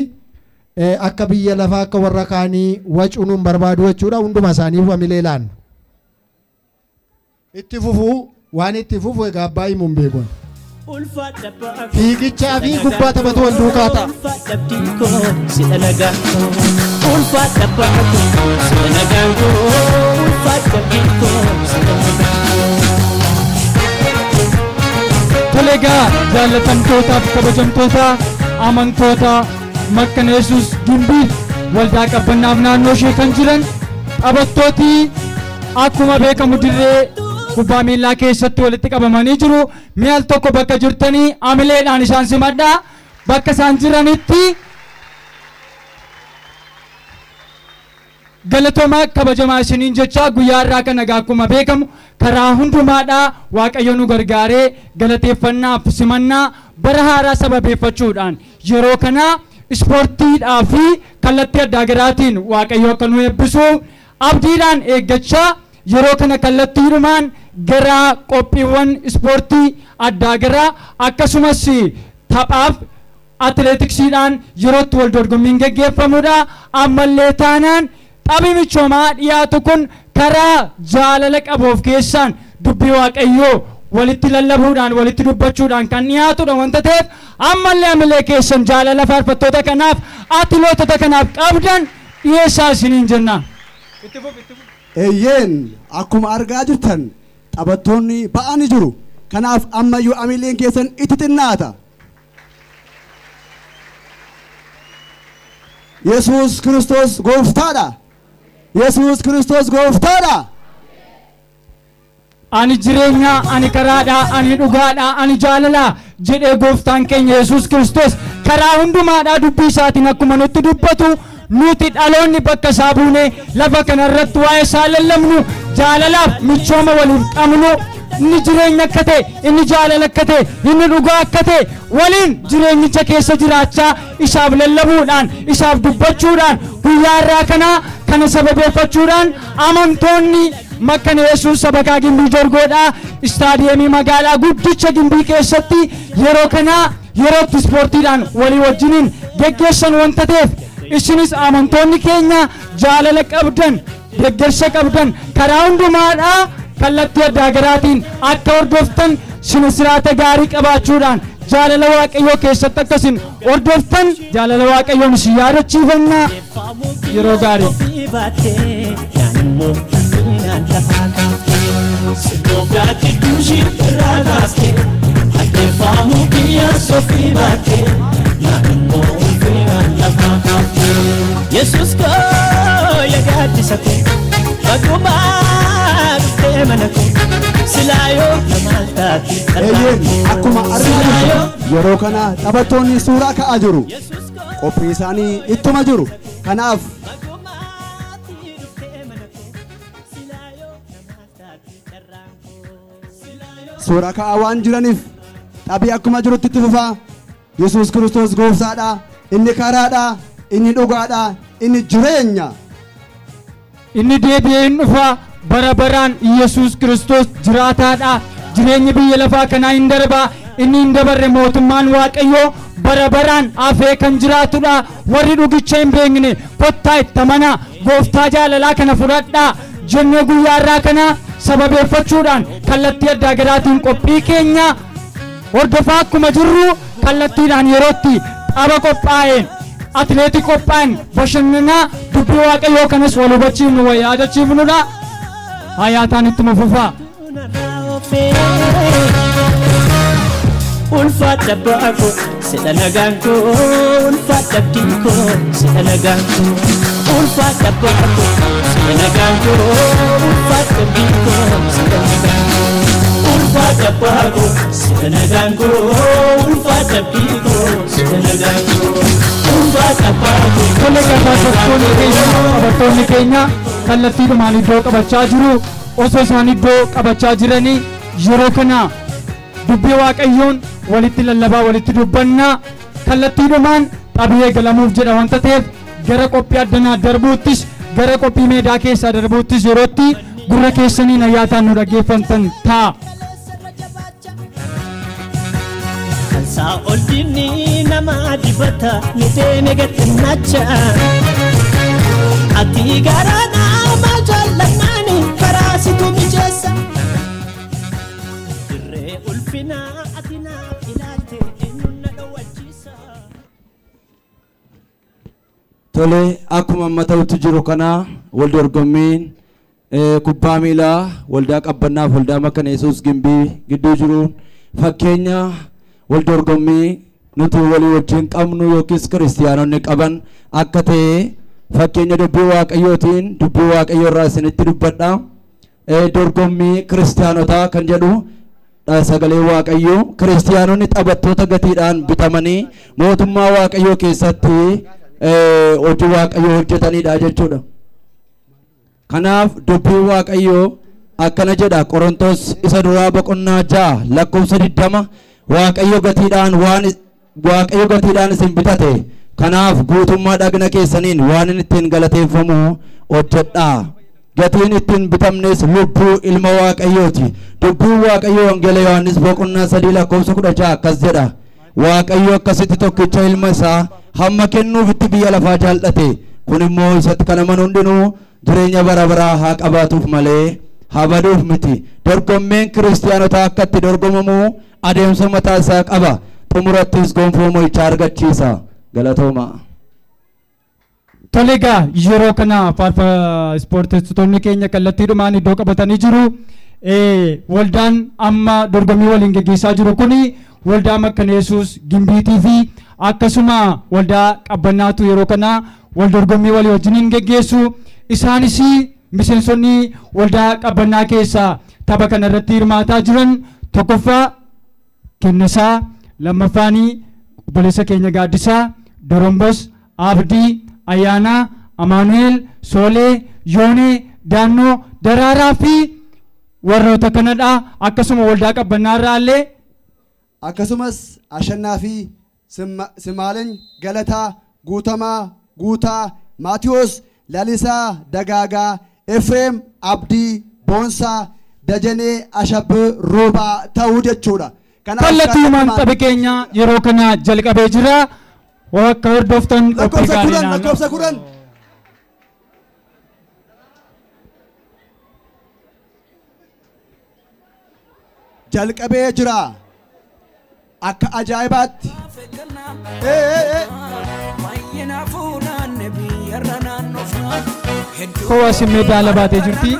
Speaker 3: akka biyya lafaa akka warra kaanii wacuu nuun barbaadu jechuudha. Hunduma isaaniif hamilee laanna. Itti fufuu waan itti fufu egaa abbaa himuun beeku. Fiigichaa fi kubbaa taphatu wal duukaa ta'a.
Speaker 5: Tole egaa jaallatamtootaaf kabajamtoota amantoota Makkana Yesuus Gimbii waldaa Qabbannaaf naannoo ishee kan jiran taphattooti akkuma beekamu dirree kubbaa miillaa keessatti walitti qabamanii jiru. Mi'a al tokko bakka jirtanii amileedhaan isaan simadhaa. Bakka isaan jiranitti galatoomaa kabajamaa isiniin jecha guyyaa irraa kana egaa akkuma beekamu karaa hundumaadhaa Waaqayyo nu gargaaree galateeffannaaf simannaa bara haaraa sababeeffachuudhaan yeroo kana ispoortiidhaa fi kallattii addaa garaatiin Waaqayyo akka nu eebbisu abdiidhaan eeggachaa Yeroo kana kallattiidhumaan gara qophiiwwan ispoortii addaa garaa akkasumas taphaaf atileetiksiidhaan yerootti wal dorgommiin geggeeffamudha. Ammallee taanaan taphi michoomaa dhiyaatu kun karaa jaalala qabu of keessaan dubbii Waaqayyoo walitti lallabuudhaan walitti dubbachuudhaan kan dhiyaatudha wanta ta'eef ammallee amilee keessan jaalala faarfattoota kanaaf atileetota kanaaf qabdan dhiyeessaa isiniin jenna.
Speaker 6: Eeyyeen akkuma argaa jirtan taphattoonni ba'anii jiru. Kanaaf ammayyuu amileen keessan itti xinnaata. Yesuus Kiristoos gooftaadha. Yesuus Kiristoos gooftaadha.
Speaker 5: Ani jireenya, ani karaadha, ani dhugaadha, ani jaalala jedhee gooftaan keenya Yesuus Kiristoos karaa hundumaadhaa dubbii isaatiin akkuma nutti dubbatu nuti dhaloonni bakka isaa buune lafa kanarratti waa'ee isaa lallabnu jaalalaaf michooma waliif qabnu inni jireenya akka ta'e, inni jaalala akka ta'e, inni dhugaa akka ta'e waliin jireenyicha keessa jiraachaa isaaf lallabuudhaan isaaf dubbachuudhaan guyyaa irraa kanaa kana sababeeffachuudhaan amantoonni Makkana Yesuus Sabakaa Gimbii Jorgoodhaa istaadiyeemii magaalaa guddicha Gimbii keessatti yeroo kana yerootti ispoortiidhaan walii wajjiniin geggeessan wanta ta'eef isinis amantoonni keenya jaalala qabdan deeggarsa qabdan karaa hundumaadhaa kallattii addaa garaatiin akka hordoftan sinisiraata gaarii qabaachuudhaan jaalala Waaqayyoo keessatti akkasin hordoftan jaalala Waaqayyoon isin yaadachiifanna yeroo gaarii.
Speaker 7: Yesuus koo yaa gaaddisa koo bagumaa dhuftee mana koo silaayoo maal taate.
Speaker 6: Eeyyeen akkuma argaa jirtan yeroo kana taphattoonni suuraa ka'aa jiru. Qophii isaanii ittuma jiru. Kanaaf suuraa ka'aa waan jiraniif taphi akkuma jirutti itti fufaa. Yesuus Kiristoos gooftaadha. Inni karaadha. Inni dhugaadha. Inni jireenya.
Speaker 5: Inni deebi'ee hin dhufa bara baraan Yesuus Kiristoos jiraataadha. Jireenyi biyya lafaa kanaa hin darba. Inni hin dabarre mootummaan Waaqayyoo bara baraan hafee kan jiraatudha. Warri dhugicha hin beekne kottaa itti amanaa gooftaa jaalalaa kana fudhadhaa jennee guyyaa irraa kana sababeeffachuudhaan kallattii addaa garaatiin qophii keenya hordofaa akkuma jirru kallattiidhaan yerootti tapha qophaa'een atileetii qophaa'een bashannanaa dubbii Waaqayyoo kanas wal hubachiifnu wal yaadachiifnudha. Hayaataan ittuma fufaa.
Speaker 7: Ulfaadha abbaa koo sedha nagaan koo ulfaadha abdiin koo sedha nagaan koo ulfaadha abbaa koo sedha nagaan koo ulfaadha abdiin koo sedha nagaan koo ulfaadha abbaa koo sedha nagaan koo ulfaadha abdiin koo sedha nagaan koo ulfaadha abbaa koo.
Speaker 5: Tole taphattoonni keenya kallattiidhumaan iddoo qabachaa jiru. Osoo isaan iddoo qabachaa jiranii yeroo kana dubbii Waaqayyoon walitti lallabaa walitti dubbannaa kallattiidhumaan xabii eegalamuuf jedha wanta ta'eef gara qophii addanaa darbuuttis gara qophii meedaa keessaa darbuuttis yerootti gurra keessaniin ayyaataan nu dhaggeeffattan ta'a.
Speaker 7: Saa'ol diinni nama dibata ni deeme gatinnacha ati garaa nama jaallannaani karaa situ mijeessa. Dirree ulfinaa ati naaf ilaalte eenyuun na dhowwachiisa.
Speaker 4: Tole akkuma amma ta'utti jiru kana wal dorgommiin kubbaa miilaa waldaa qabbannaaf waldaa Makkana Yesuus Gimbii gidduu jiruun fakkeenya wal dorgommii nuti walii wajjin qabnu yookiis kiristiyaanonni qaban akka ta'e fakkeenya dubbii Waaqayyootiin dubbii Waaqayyoo irraa isinitti dubbadha. Dorgommii kiristiyaanotaa kan jedhu sagalee Waaqayyoo kiristiyaanonni taphattoota gatiidhaan bitamanii mootummaa Waaqayyoo keessatti hojii Waaqayyoo hojjetanidha jechuudha. Kanaaf dubbii Waaqayyoo akkana jedha Qorontos isa duraa boqonnaa 6 lakkoofsa 20 Waaqayyo gatiidhaan waan Waaqayyo gatiidhaan isin bitate kanaaf guutummaa dhagna keessaniin waan inni ittiin galateeffamu hojjedhaa. Gatiin ittiin bitamnes lubbuu ilma Waaqayyooti. Dubbiin Waaqayyoo Wangeela Yohaannis boqonnaa 3 lakkoofsa 16 akkas jedha. Waaqayyo akkasitti tokkicha ilma isaa hamma kennuufitti biyya lafaa jaallate. Kun immoo isatti kan amanu hundinuu jireenya bara baraa haa qabaatuuf malee haa baduuf miti. Dorgommeen kiristaanotaa akka itti dorgomamu adeemsa mataa isaa qaba. Xumurattis gonfoo mo'ichaa argachiisa. Galatooma.
Speaker 5: Tole egaa yeroo kana faarfa ispoorteessitoonni keenya kallattiidhumaan iddoo qabatanii jiru. Waldaan amma dorgommii waliin geggeessaa jiru kuni waldaa Makkana Yesuus Gimbiitii fi akkasuma waldaa Qabbannaatu yeroo kana wal dorgommii walii wajjiniin geggeessu. Isaanis miseensonni waldaa Qabbannaa keessaa tapha kana irratti hirmaataa jiran tokkoffaa Kennisaa, lammaffaanii obboleessa keenya Gaaddisaa, Dorombos, Abdii, Ayyaanaa, Amaanu'eel, Soolee, Yoonee, Daannoo, Daraaraa fi warroota kanadha. Akkasuma waldaa Qabbannaa irraa illee
Speaker 6: akkasumas Ashannaa fi Simaaleny, Galataa, Guutamaa, Guutaa, Maatiyoos, Lalisaa, Dagaagaa, Efreem, Abdii, Boonsaa, Dajanee, Ashabbee, Roobaa ta'uu jechuudha.
Speaker 5: Kallattiiwwan tapha keenya yeroo kana jalqabee jira. Akka hordoftan qophii gaarii naannoo.
Speaker 6: Lakkoofsa 10. Jalqabee jira. Akka ajaa'ibaatti.
Speaker 5: Kowaas meedaala baatee jirti.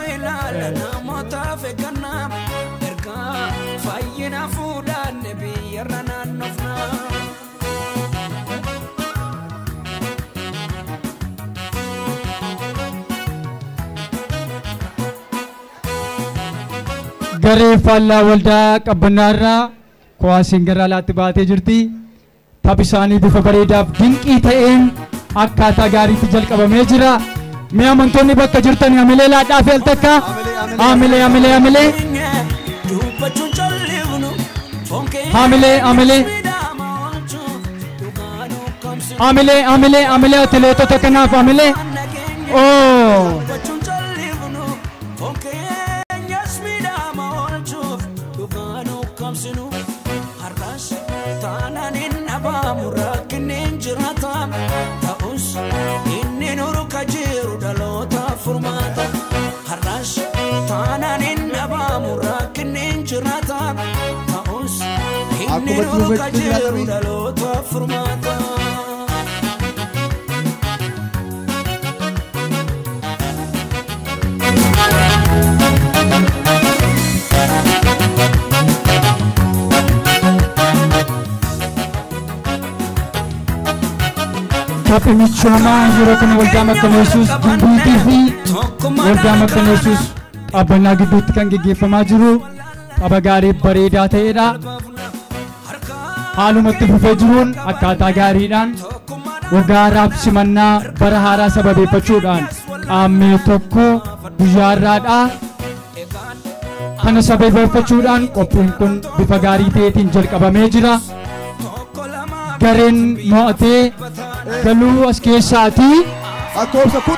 Speaker 5: Garee faallaa waldaa Qabbannaa irraa kowaasiin gara alaatti baatee jirti. Taphi isaanii bifa bareedaaf dinqii ta'een akkaataa gaariitti jalqabamee jira. Mee amantoonni bakka jirtan hamilee laadhaa fi al takka. Hamilee hamilee hamilee. Hamilee hamilee. Hamilee hamilee hamilee atileetota kanaaf hamilee. Oo. Taphi michoomaa yeroo kana waldaa Makkana Yesuus Gimbiitii fi waldaa Makkana Yesuus Qabbannaa gidduutti kan geggeeffamaa jiru tapha gaarii bareedaa ta'edha. Haalumatti fufee jiruun akkaataa gaariidhaan waggaa haaraaf simannaa bara haaraa sababeeffachuudhaan qaammee 1 guyyaa har'aadha. Kana sababeeffachuudhaan qophiin kun bifa gaarii ta'eetiin jalqabamee jira. Gareen mo'atee galuu as keessaati.
Speaker 6: Lakkoofsa 10.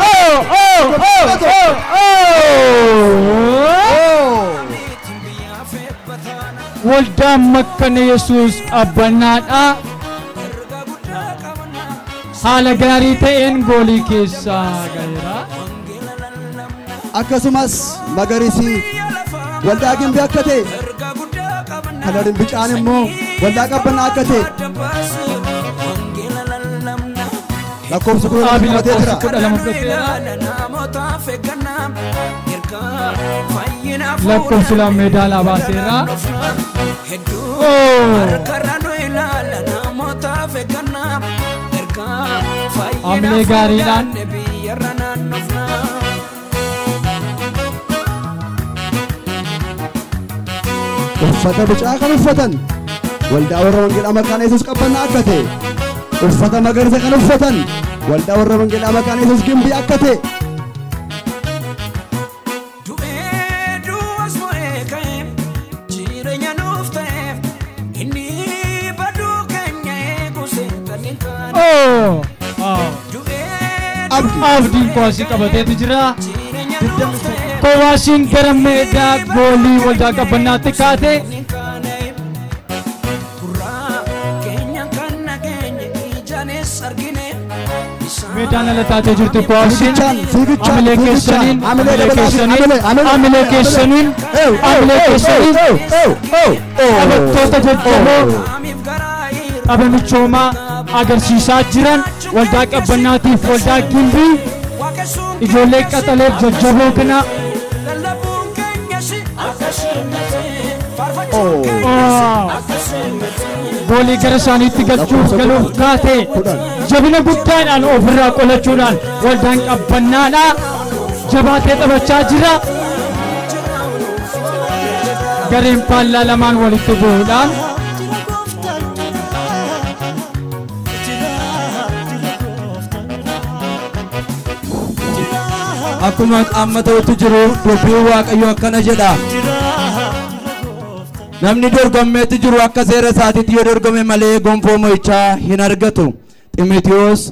Speaker 5: Waldaan Makkana Yesuus Qabbannaadha. Haala gaarii ta'een goolii keessaa galeera.
Speaker 6: Akkasumas magariisi waldaa Gimbii akka ta'e, kalariin bicaan immoo waldaa Qabbannaa akka ta'e lakkoofsa 12 qabatee jira.
Speaker 5: Lakkoofsa 2 meedaalaa baaseera. Hamilee gaariidhaan
Speaker 6: uffata bicaa kan uffatan waldaa warra Wangeelaa Makaana Yesuus Qabbannaa akka ta'e, uffata magariisa kan uffatan waldaa warra Wangeelaa Makaana Yesuus Gimbii akka ta'e.
Speaker 5: Abdiin kuwaasii qabateetu jira. Kowaasiin gara meedaa goolii waldaa qabbannaatti kaate. Meedaan ala taatee jirti kowaasiin. Amilee keessaniin, amilee keessaniin, amilee keessaniin, amilee keessaniin. Taphattoota jajjaboo tapha michoomaa agarsiisaa jiran waldaa qabbannaatiif waldaa Gimbii ijoollee qaxaleef jajjaboo kana goolii gara isaaniitti galchuuf galuuf kaate jabina guddaadhaan ofirraa qolachuudhaan waldaan qabbannaadha jabaatee taphachaa jira. Gareen faallaa lamaan walitti bu'uudhaan
Speaker 4: Akkuma amma ta'utti jiru dubbiin Waaqayyoo akkana jedha. Namni dorgommeetti jiru akka seera isaatiitti yoo dorgome malee gonfoo mo'ichaa hin argatu. Ximitiyoos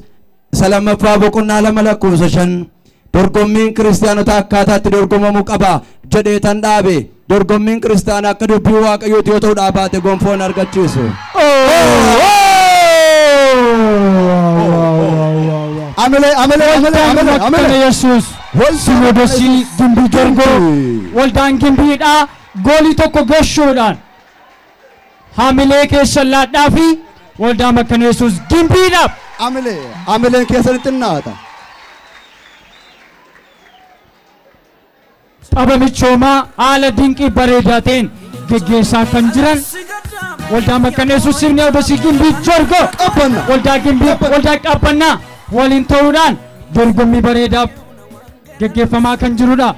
Speaker 4: isa lammaffaa boqonnaa 2 lakkoofsa 5. Dorgommiin kiristaanota akkaataatti dorgomamuu qaba jedhee tan dhaabe. Dorgommiin kiristaanaa akka dubbii Waaqayyooti yoo ta'u dhaabaate gonfoo hin argachiisu.
Speaker 6: Amele, amele, amele, amele, amele.
Speaker 5: Yesuus Sinoodosii Gimbii Jorgoo waldaan Gimbiidhaa goolii tokko gashuudhaan hamilee keessan laadhaa fi waldaa Makkana Yesuus Gimbiidhaaf.
Speaker 6: Amele, amileen keessan xinnaata.
Speaker 5: Tapha michoomaa haala dinqii bareedaa ta'een geggeessaa kan jiran waldaa Makkana Yesuus Sinoodosii Gimbii Jorgoo waldaa Gimbii waldaa Qabbannaa waliin ta'uudhaan dorgommii bareedaaf geggeeffamaa kan jirudha.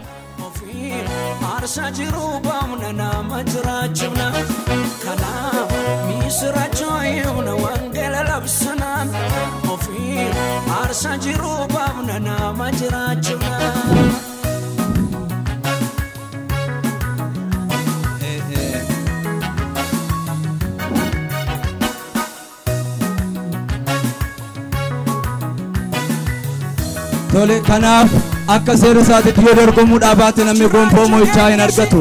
Speaker 4: Tole kanaaf akka seera isaatiitti yoo dorgomuu dhaabaate namni gonfoo mo'ichaa hin argatu.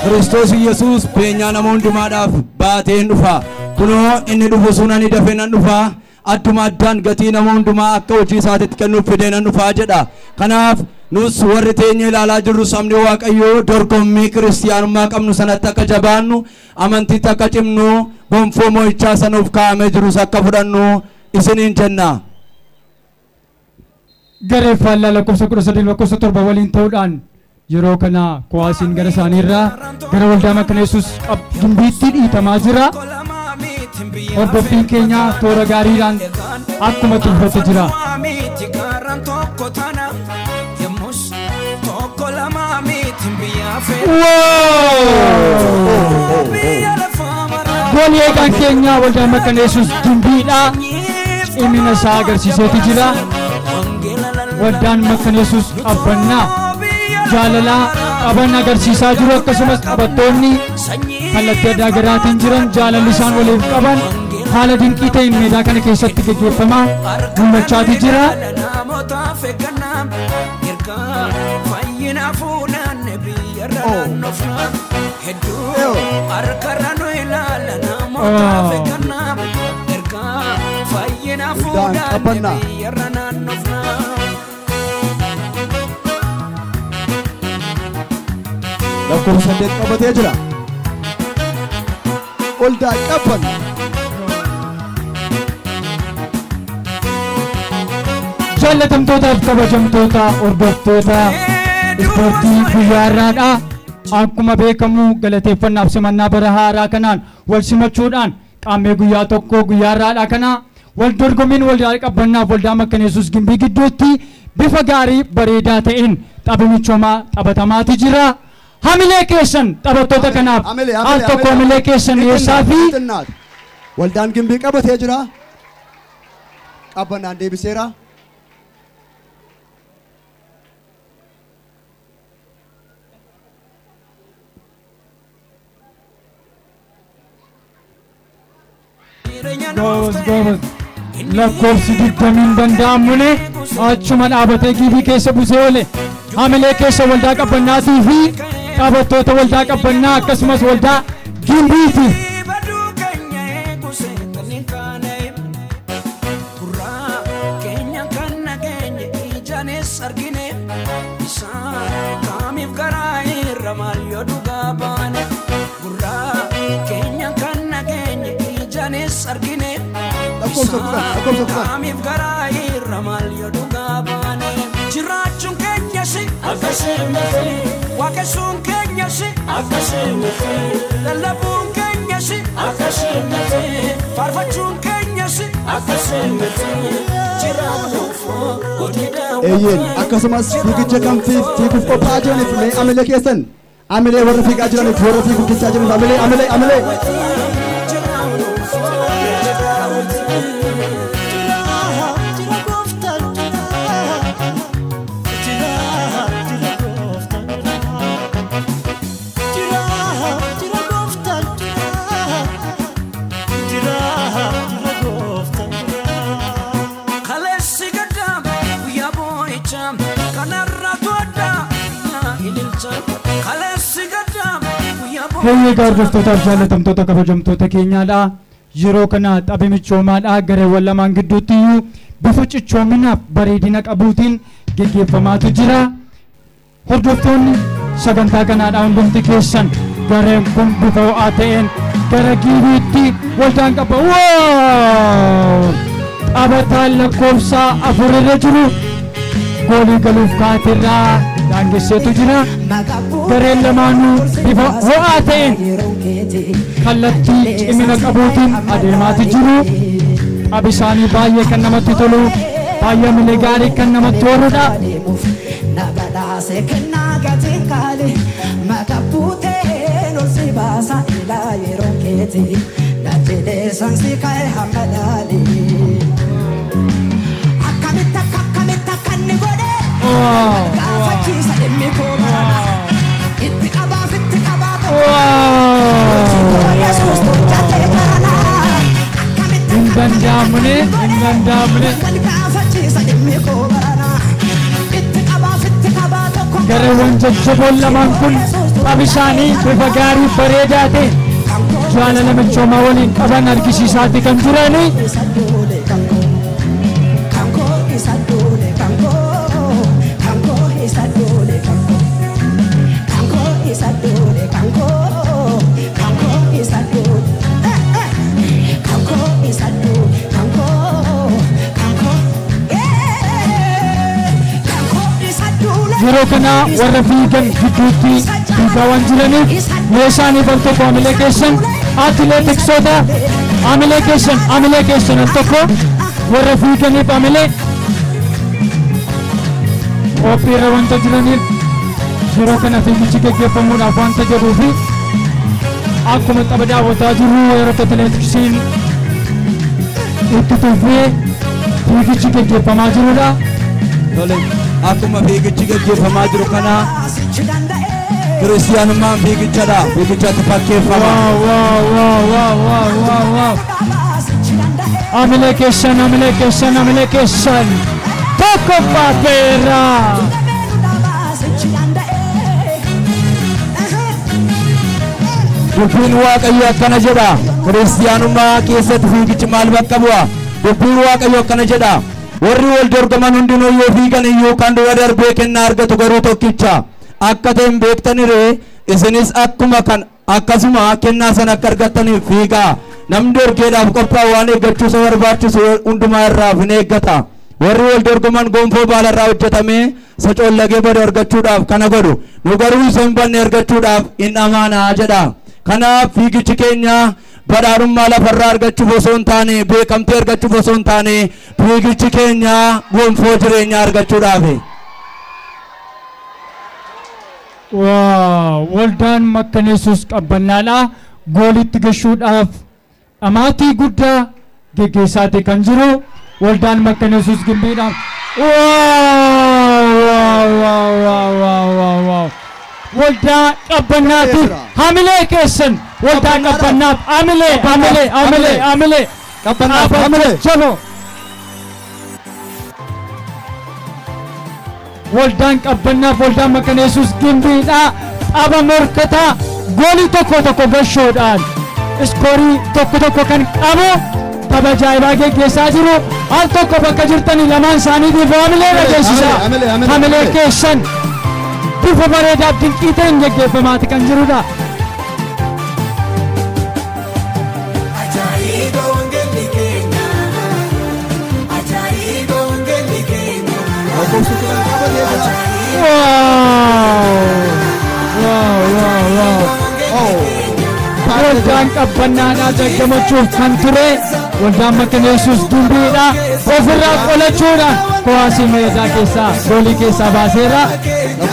Speaker 4: Kiristoos Yesuus beenyaa nama hundumaadhaaf baatee hin dhufa. Kunoo inni dhufu sun ani dafee nan dhufa. Adduma addaan gatii nama hundumaa akka hojii isaatiitti kennuuf fidee nan dhufaa jedha. Kanaaf nus warri teenya ilaalaa jirru sabni Waaqayyoo dorgommii kiristiyaanummaa qabnu sanatti akka jabaannu, amantiitti akka cimnu, gonfoo mo'ichaa sanuuf kaa'amee jirus akka fudhannu isiniin jenna.
Speaker 5: Garee faallaa lakkoofsa 13 lakkoofsa 7 waliin ta'uudhaan yeroo kana kowaasiin gara isaaniirraa gara waldaa Makkana Yesuus Gimbiitti dhiitamaa jira. Hordoffiin keenya toora gaariidhaan akkuma tolfate jira. Goolii eegaan keenya waldaa Makkana Yesuus Gimbiidha. Cimina isaa agarsiiseeti jira. Waldaan Makkana Yesuus Qabbannaa jaalalaa qaban agarsiisaa jiru akkasumas taphattoonni kallattii addaa garaatiin jiran jaalalli isaan waliif qaban haala dinqii ta'een meedaa kana keessatti geggeeffamaa mul'achaati jira.
Speaker 6: Qabbannaa. Lakkoofsa 8 qabatee jira. Waldaa Qabbannaa.
Speaker 5: Jaallatamtootaaf kabajamtoota hordoftoota ispoortii guyyaa har'aadha. Akkuma beekamu galateeffannaaf simannaa bara haaraa kanaan wal simachuudhaan qaammee guyyaa tokko guyyaa har'aadha kana wal dorgommiin waldaa Qabbannaaf waldaa Makkana Yesuus Gimbii gidduutti bifa gaarii bareedaa ta'een tapha michoomaa taphatamaati jira. Hamilee keessan taphattoota kanaaf al tokko hamilee keessan dhiyeessaa fi
Speaker 6: waldaan Gimbii qabatee jira. Qabbannaan deebiseera.
Speaker 5: Goobas goobas lakkoofsi 20 danda'amune achuma dhaabatee gibii keessa busee oole. Hamilee keessa waldaa qabbannaatii fi taphattoota waldaa qabbannaa akkasumas waldaa Gimbiiti.
Speaker 8: Kaamiif garaa irra maal yoo dhugaa baane jiraachuun keenya si akkasumas waaqessuun keenya si akkasumas lallabuun keenya si akkasumas faarfachuun keenya si akkasumas
Speaker 6: Eeyyeen akkasumas fiigicha kan fiiguuf qophaa'aa jiraniif mee amilee keessan amilee warra fiigaa jiraniif warra fiiguuf jechaa jiraniif amilee amilee amilee.
Speaker 5: Heeyyee hordoftootaf jaallatamtoota kabajamtoota keenyaadha. Yeroo kana taphi michoomaadha. Gareewwan lamaan gidduutti iyyuu bifa cichoominaaf bareedina qabuutiin geggeeffamaatu jira. Hordoftoonni sagantaa kanaadha hundumti keessan gareen kun bifa ho'aa ta'een gara Gimbiitti waldaan qaba. Waaw! Taphataan lakkoofsa 4 irra jiru goolii galuuf kaatirraa daangesseetu jira. Gareen lamaanuu bifa ho'aa ta'een kallattii cimina qabuutiin adeemaati jiru. Taphi isaanii baay'ee kan namatti tolu, baay'ee milee gaarii kan namatti toludha. Hin danda'amne, hin danda'amne. Gareewwan jajjaboon lamaan kun taphi isaanii bifa gaarii bareedaa ta'e jaalala michoomaa waliin qaban argisiisaati kan jirani. Yeroo kana warra fiigan gidduutti fiigaa waan jiraniif meeshaaniif al tokko hamilee keessan atileetiksoota hamilee keessan hamilee keessan al tokko warra fiiganiif hamilee qophiirra wanta jiraniif yeroo kana fiigichi geggeeffamuudhaaf wanta jedhuu fi akkuma tapha daawwataa jirru yeroo atileetiksiin itti tufee fiigichi geggeeffamaa jirudha.
Speaker 4: Akkuma fiigichi geggeeffamaa jiru kana kiristiyaanummaan fiigichadha. Fiigichatti fakkeeffama.
Speaker 5: Hamilee keessan, hamilee keessan, hamilee keessan. Tokkoffaa ta'eera.
Speaker 4: Dubbiin Waaqayyoo akkana jedha. Kiristiyaanummaa keessatti fiigichi maal bakka bu'a? Dubbiin Waaqayyoo akkana jedha. Warri wal dorgoman hundinuu yoo fiigan iyyuu kan dura darbee kennaa argatu garuu tokkicha. Akka ta'e hin beektaniree isinis akkuma kan akkasuma kennaa sana akka argattaniif fiigaa. Namni dorgeedhaaf qophaa'u waan eeggachuu isa barbaachisu hundumaa irraa hin eeggata. Warri wal dorgoman gonfoo baalarraa hojjetamee socollagee badu argachuudhaaf kana godhu. Nu garuu isa hin banne argachuudhaaf hin amaanaa jedha. Kanaaf fiigichi keenya badhaadhummaa lafarraa argachuuf osoo hin taane beekamtii argachuuf osoo hin taane fiigichi keenya gonfoo jireenyaa argachuudhaafi.
Speaker 5: Waaw! Waldaan Makkaana Yesuus qabbannaadha. Goolitti gashuudhaaf dhamaatii guddaa geggeessaati kan jiru. Waldaan Makkaana Yesuus Gimbiidhaan. Waaw! Waaw! Waaw! Waaw! Waaw! Waaw! Waldaa qabbannaatiif hamilee keessan waldaa qabbannaaf hamilee hamilee hamilee hamilee
Speaker 6: Qabbannaaf hamilee.
Speaker 5: Jaboo. Waldaan Qabbannaaf Waldaan Makaana Yesuus Gimbiidha. Tapha morkataa goolii 1-1 gashuudhaan iskoorii 1-1 kan qabu tapha ajaa'ibaa geggeessaa jiru. Al tokko bakka jirtanii lamaan isaaniitiif hamilee dhageessisaa. Hamilee keessan bifa bareedaaf dinqii ta'een geggeeffamaati kan jirudha. Waldaan Qabbannaadhaa daggamachuuf kan ture Waldaan Makaana Yesuus Gimbiidha. Ofirraa qolachuudhaan kuwaasii meedaa keessaa goolii keessaa baaseera.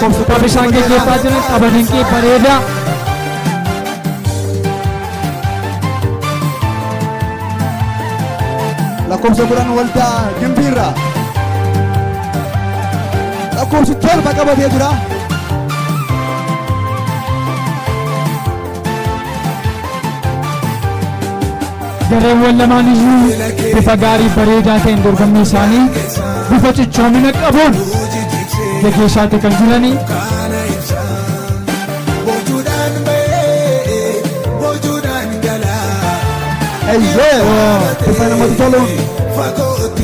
Speaker 5: Tapha isaan geggeeffaa jiran tapha dinqii bareedaa.
Speaker 6: Lakkoofsa 10 waldaa Gimbiirraa. Lakkoofsi 7 qabatee jira.
Speaker 5: Gareewwan lamaan iyyuu bifa gaarii bareedaa ta'een dorgommii isaanii bifa cichoomina qabuun geggeessaatti kan jiranii.
Speaker 6: Eeyyee bifa namatti toluun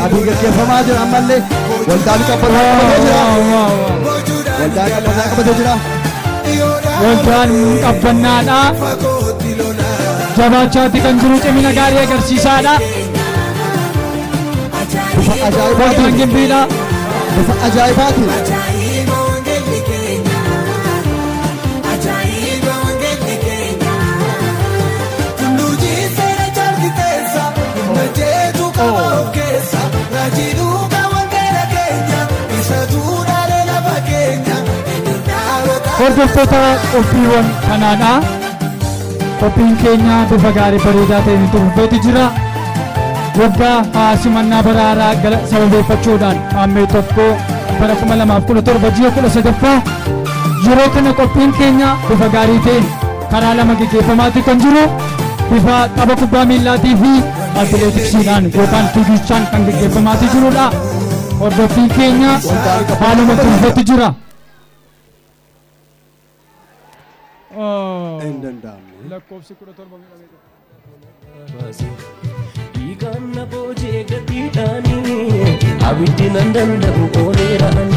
Speaker 6: adii gaggeeffamaa jira ammallee Waldaan Qabbanaa qabatee jira. Waldaan Qabbanaa qabatee jira.
Speaker 5: Waldaan Qabbannaadha. Jabaachaatti kan jiru cimina gaarii agarsiisaadha.
Speaker 6: Bifa ajaa'ibaatiin.
Speaker 5: Waldaan Gimbiidha.
Speaker 6: Bifa ajaa'ibaatiin.
Speaker 5: Hordoftoota qophiiwwan kanaadha. Qophiin keenya bifa gaarii bareedaa ta'een itti fufeeti jira. Waggaa simannaa bara haaraa sababeeffachuudhaan qaammee 1 bara 2017 ji'a 13ffaa yeroo kana qophiin keenya bifa gaarii ta'een karaa lama geggeeffamaatti kan jiru bifa tapha kubbaa miillaatii fi atileetiksiidhaan yookaan fiigichaan kan geggeeffamaatti jirudha. Hordoffiin keenya haaluma itti fufeetti jira.
Speaker 6: Hin danda'amne.
Speaker 5: Lakkoofsi 17 miidhamee jira.
Speaker 7: Dhiigaan na boojee gatiidhaanii abiddi nan danda'u ooleeraan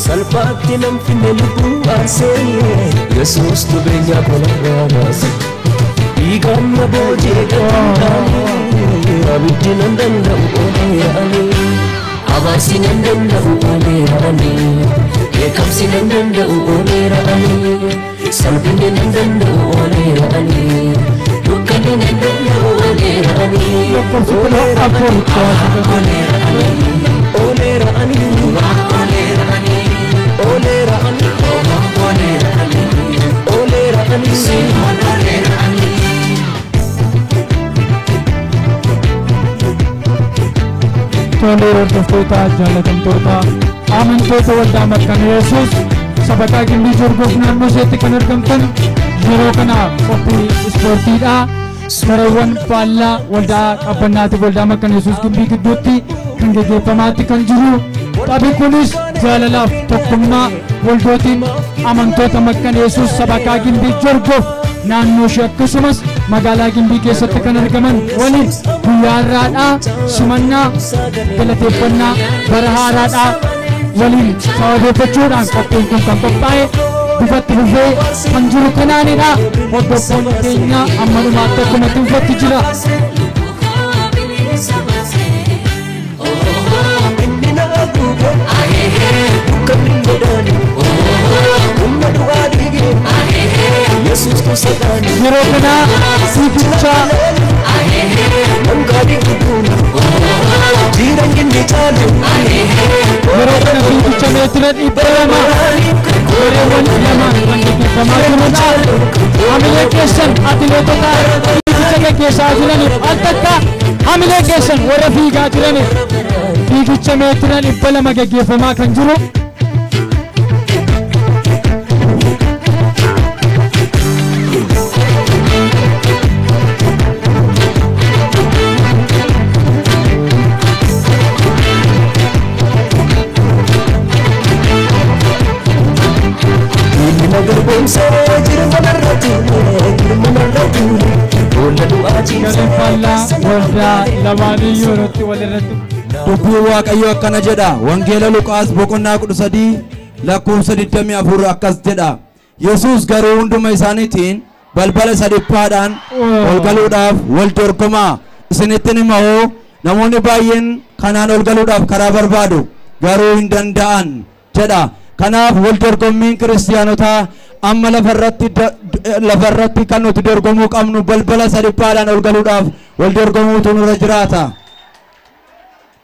Speaker 7: salphaatti nan finne lubbuu aarsee Yesuustu beenyaa kolarraa baase. Dhiigaan na boojee gatiidhaanii abiddi nan danda'u ooleeraan abaarsi nan danda'u ooleeraan beekamsi nan danda'u ooleeraan salphinni nan danda'u ooleeraan dukkanni nan danda'u ooleeraan
Speaker 5: Lakkoofsi 14
Speaker 7: ooleeraan ooleeraan ooleeraan ooleeraan ooleeraan.
Speaker 5: Tolee hordoftoota jaalatamtoota amantoota Waldaa Makaana Yesuus Sabakaa Gimbii Jorgoof naannoo isheetti kan argamtan yeroo kana qophii ispoortiidha. Gareewwan faallaa Waldaa Qabbannaatiif Waldaa Makaana Yesuus Gimbii gidduutti kan geggeeffamaatti kan jiru. Taphi kunis jaalalaaf tokkummaa waldootiin amantoota Makaana Yesuus Sabakaa Gimbii Jorgoof naannoo ishee akkasumas magaalaa Gimbii keessatti kan argaman waliin guyyaa har'aadhaa simannaa galateeffannaa bara haaraadhaa waliin sababeeffachuudhaan qophiin kun kan qophaa'e bifatti fufee kan jiru kanaanidha. Hordoftoonni keenya amma dhumaatti akkuma itti fufetti jira.
Speaker 7: Inni na haguuge dukkanni hin godaane humna du'aa dhiige Yesuus tursataani
Speaker 5: Yeroo kana fiigicha
Speaker 7: Mangaadii gudduuna jiran inni caalu
Speaker 5: yeroo kana fiigicha meetira 200 gareewwan lamaan kan geggeeffamaa jirudha. Hamilee keessan atileetota fiigicha geggeessaa jiraniif al takka hamilee keessan warra fiigaa jiraniif fiigicha meetira 200 geggeeffamaa kan jiru. Gareen faallaa waldaa lamaaniyyuu irratti walirratti
Speaker 4: Dubbiin Waaqayyoo akkana jedha. Wangeela Luqaas boqonnaa 13 lakkoofsa 24 akkas jedha. Yesuus garuu hunduma isaaniitiin balbala isa dhiphaadhaan ol galuudhaaf wal dorgomaa. Isinitti hima hoo, namoonni baay'een kanaan ol galuudhaaf karaa barbaadu garuu hin danda'an jedha. Kanaaf wal dorgommiin kiristaanotaa amma lafarratti kan nuti dorgomuu qabnu balbala isa dhiphaadhaan ol galuudhaaf wal dorgomuutu nurra jiraata.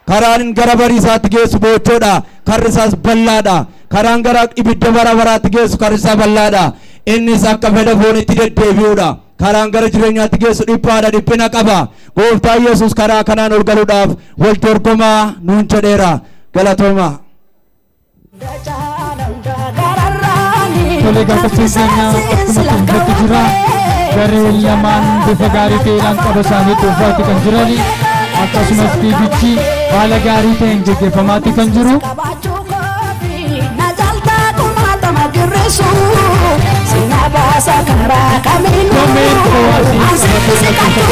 Speaker 4: Karaan gara bariisaatti geessu boochoodha. Karri isaas bal'aadha. Karaan gara ibidda bara baraatti geessu karri isaa bal'aadha. Innis akka fedha foonitti deddeebi'uudha. Karaan gara jireenyaatti geessu dhiphaadha, dhiphina qaba. Gooftaan Yesuus karaa kanaan ol galuudhaaf wal dorgomaa nuun jedheera. Galatooma.
Speaker 5: Tole, gaafachuu keenya akkuma xumurratti jira. Gareen lamaan bifa gaarii ta'eedhaan qaba isaanii dhuunfaatti kan jirani. Akkasumas fiigichi haala gaarii ta'een geggeeffamaatti kan jiru. Dameen Hawaasii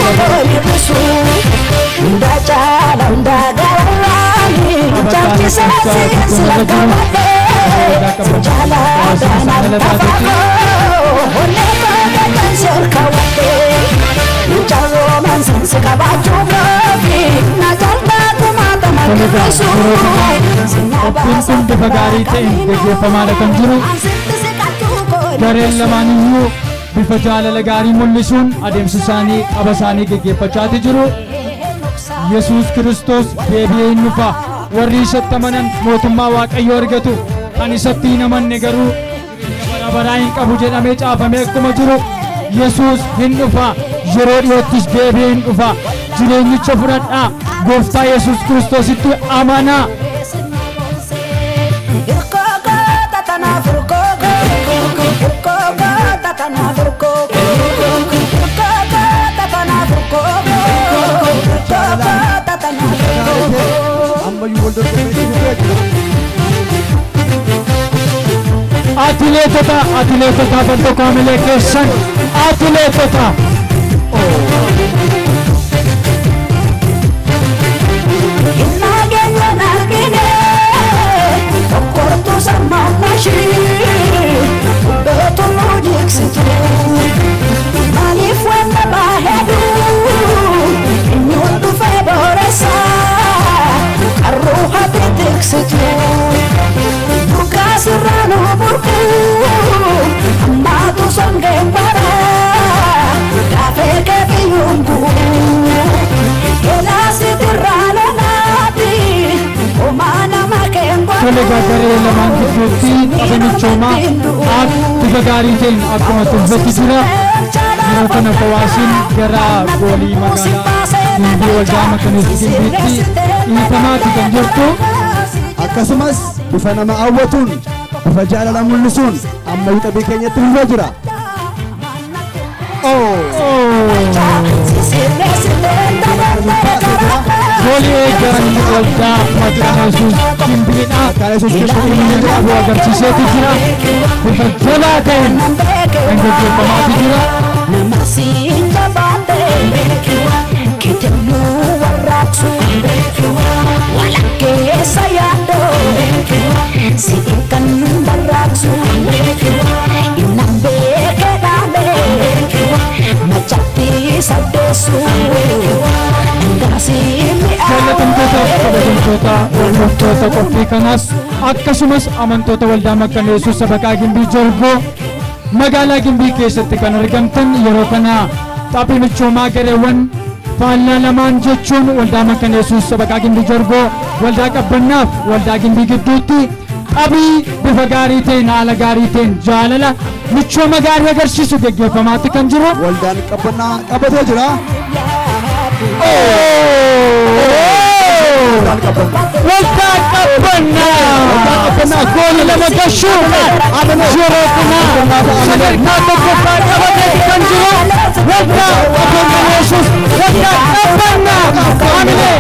Speaker 5: Qophiin kun bifa gaarii ta'een geggeeffamaadha kan jiru. Gareen lamaaniyyuu bifa jaalala gaarii mul'isuun adeemsa isaanii qaba isaanii geggeeffachaati jiru. Yesuus Kiristoos deebi'ee hin dhufa. Warri isatti amanan mootummaa Waaqayyoo argatu. Kan isatti hin amanne garuu jireenya bara baraa hin qabu jedhamee caafamee akkuma jiru, Yesuus hin dhufa. Yeroo dhiyoottis deebi'ee hin dhufa. Jireenyicha fudhadhaa. Gooftaa Yesuus Kiristoositti amanaa.
Speaker 6: Ammayyuu wal dorgommii itti fufee jira.
Speaker 5: Atileetota, atileetota, bakka kaamilee keessan, atileetota. Tole, garee lamaan gidduutti tapha michoomaa bifa gaarii ta'een akkuma xumurratti jira. Yeroo kana Hawaasiin gara goolii magaalaa Gimbii waldaa Makanis Gimbiitti dhiitamaati kan jirtu.
Speaker 6: Akkasumas bifa nama hawwatuun, bifa jaalala mul'isuun ammayyuu taphi keenyatti fufee jira.
Speaker 5: Goolii eegan waldaa Makaana Yesuus Gimbiidha. Inni qabu agarsiiseeti jira. Bifa jabaa ta'een kan gaggeeffamaati jira. Jaallatamtoota, kabajamtoota hordoftoota qophii kanaas, akkasumas amantoota waldaa Makkaana Yesuus Sabaqaa Gimbii Jorgoo magaalaa Gimbii keessatti kan argamtan, yeroo kana taphii michoomaa gareewwan faallaa lamaan jechuun waldaa Makkaana Yesuus Sabaqaa Gimbii Jorgoo, waldaa Qabbannaaf waldaa Gimbii gidduutti taphii bifa gaarii ta'een, haala gaarii ta'een, jaalala michooma gaarii agarsiisu geggeeffamaatti kan jiru.
Speaker 6: Waldaan Qabbannaa qabatee jira.
Speaker 5: Waldaa Qabbannaa goolii lama gashuudhaan yeroo kana sadarkaa tokkoffaa qabatee kan jiru waldaa Makkaana Yesuus, waldaa Qabbannaa. Amilee.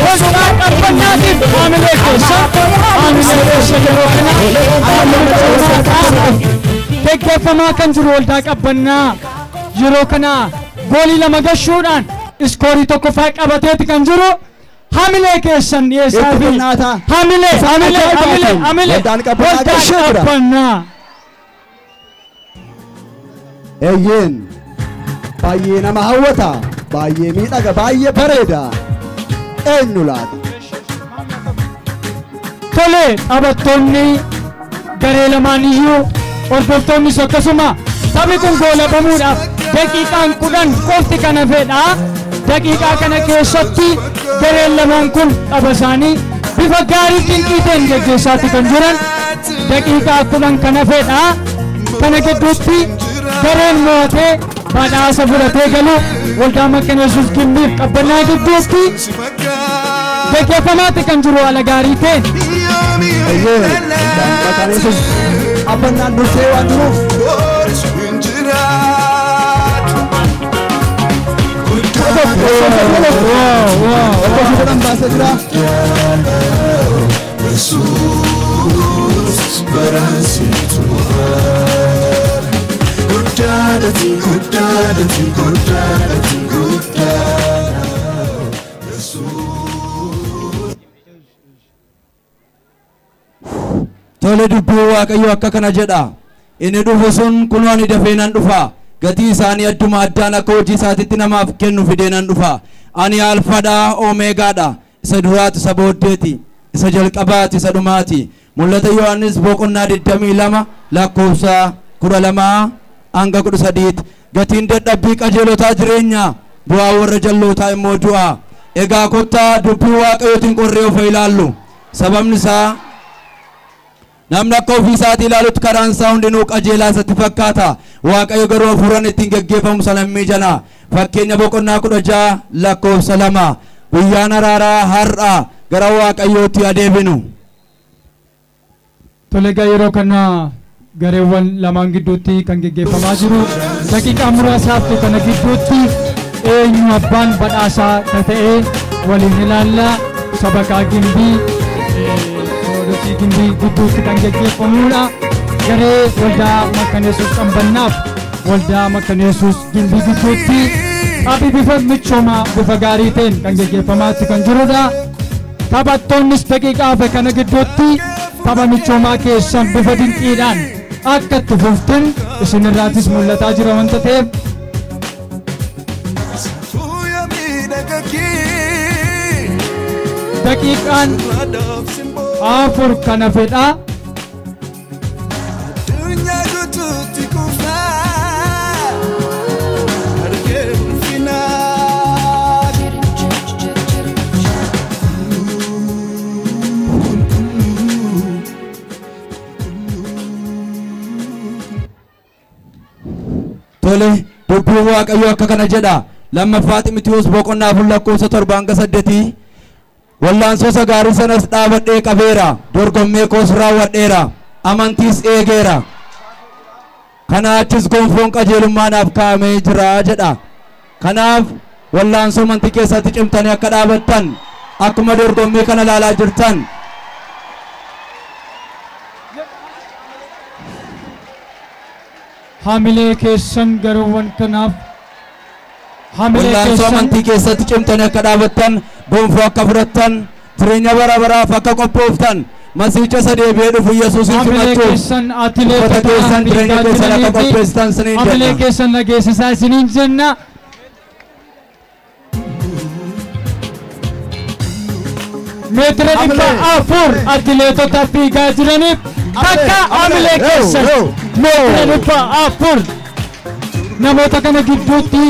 Speaker 5: Waldaa Qabbannaatiif haamilee keessa haamilee keessa yeroo kana geggeeffamaa kan jiru Waldaa Qabbannaa yeroo kana goolii 2 gashuudhaan iskoorii tokkoffaa qabateeti kan jiru. Hamilee keessan dhiyeessaa fi hamilee hamilee hamilee hamilee
Speaker 6: Waldaan Qabbannaa gashee
Speaker 5: Waldaa
Speaker 6: jira.
Speaker 5: Qabbannaa.
Speaker 6: Eeyyeen baay'ee nama hawwata, baay'ee miidhaga, baay'ee bareeda. Eenyu laata?
Speaker 5: Tole, taphattoonni garee lamaan iyyuu hordoftoonnis akkasuma taphni kun goolabamuudhaaf daqiiqaan 10 qofti kan hafedha. Daqiiqaa kana keessatti gareen lamaan kun tapha isaanii bifa gaarii dinqii ta'een geggeessaatti kan jiran. Daqiiqaa 10 kan hafedha. Kana gidduutti gareen mo'atee badhaasa fudhatee galu Waldaa Makkaana Yesuus Gimbiif Qabbannaa gidduutti geggeeffamaatti kan jiru haala gaarii ta'een.
Speaker 6: Eeyyeen Waldaan Makkaana Yesuus Qabbannaan dursee waan jiruuf. Lakkoofsa 10 baasee jira.
Speaker 4: Tole, dubbii Waaqayyo akka kana jedha. Inni dhufu sun kunoo ani dafee nan dhufa. Gatii isaanii adduma addaan akka hojii isaatitti namaaf kennu fidee nan dhufa. Ani Alfaadha, Omeegaadha. Isa duraati, isa booddeeti. Isa jalqabaati, isa dhumaati. Mul'ata Yohaannis boqonnaa 22 lakkoofsa 12 hanga 13. Gatiin dadhabbii qajeelotaa jireenya, bu'aa warra jallootaa immoo du'a. Egaa kottaa dubbii Waaqayyootiin qorree of ilaallu. Sababni isaa namni akka ofii isaatii ilaalutti karaan isaa hundinuu qajeelaa isatti fakkaata. Waaqayyo garuu hafuuraan ittiin geggeeffamu sana hin miijana. Fakkeenya boqonnaa 16 lakkoofsa 2. Guyyaan araaraa har'a, gara Waaqayyootti adeeminu.
Speaker 5: Tole, egaa yeroo kana gareewwan lamaan gidduutti kan geggeeffamaa jiru daqiiqaa muraasaaf kana gidduutti eenyu abbaan badhaasaa ka ta'e waliin ilaalla. Sabakaa Gimbii, Soodosii Gimbii gidduutti kan geggeeffamudha. Garee Waldaa Makkaana Yesuus Qabbannaaf Waldaa Makkaana Yesuus Gimbii gidduutti taphi bifa michoomaa bifa gaarii ta'een kan geggeeffamaatti kan jirudha. Taphattoonnis daqiiqaa hafe kana gidduutti tapha michoomaa keessan bifa dinqiidhaan akka itti fuftan isinirraatis mul'ataa jira wanta ta'eef. Daqiiqaan 4 kan hafedha.
Speaker 8: Addunyaa guutuutti kufaa argee ulfinaa.
Speaker 4: Tole, dubbiin Waaqayyo akka kana jedha. Lammaffaa Ximitiyoos boqonnaa 4 lakkoofsa 7 hanga 8. Wallaansoo gaarii sanas dhaabadhee qabeera. Dorgommee koos raawwadheera. Amantiis eegeera. Kana achis gonfoon qajeelummaa naaf kaa'amee jira jedha. Kanaaf wallaansoo amantii keessatti cimtanii akka dhaabattan akkuma dorgommii kana ilaalaa jirtan.
Speaker 5: Hamilee keessan gareewwan kanaaf hamilee
Speaker 4: Wallaansoo
Speaker 5: keessan
Speaker 4: amantii keessatti cimtanii akka dhaabattan, gonfoo akka fudhattan, jireenya bara baraaf akka qophooftan, Masiicha isa deebi'ee dhufu Yesuusin
Speaker 5: hamilee
Speaker 4: simachuuf
Speaker 5: keessan
Speaker 4: uffata
Speaker 5: atileetota
Speaker 4: keessan jireenya
Speaker 5: fiigaa
Speaker 4: keessan akka
Speaker 5: jiranii fi
Speaker 4: qopheessitan siniin
Speaker 5: hamilee
Speaker 4: jenna.
Speaker 5: keessan dhageessisaa isiniin jenna. Meetira 400 atileetota fiigaa jiraniif takka hamilee keessan. Meetira 400 namoota kana gidduutti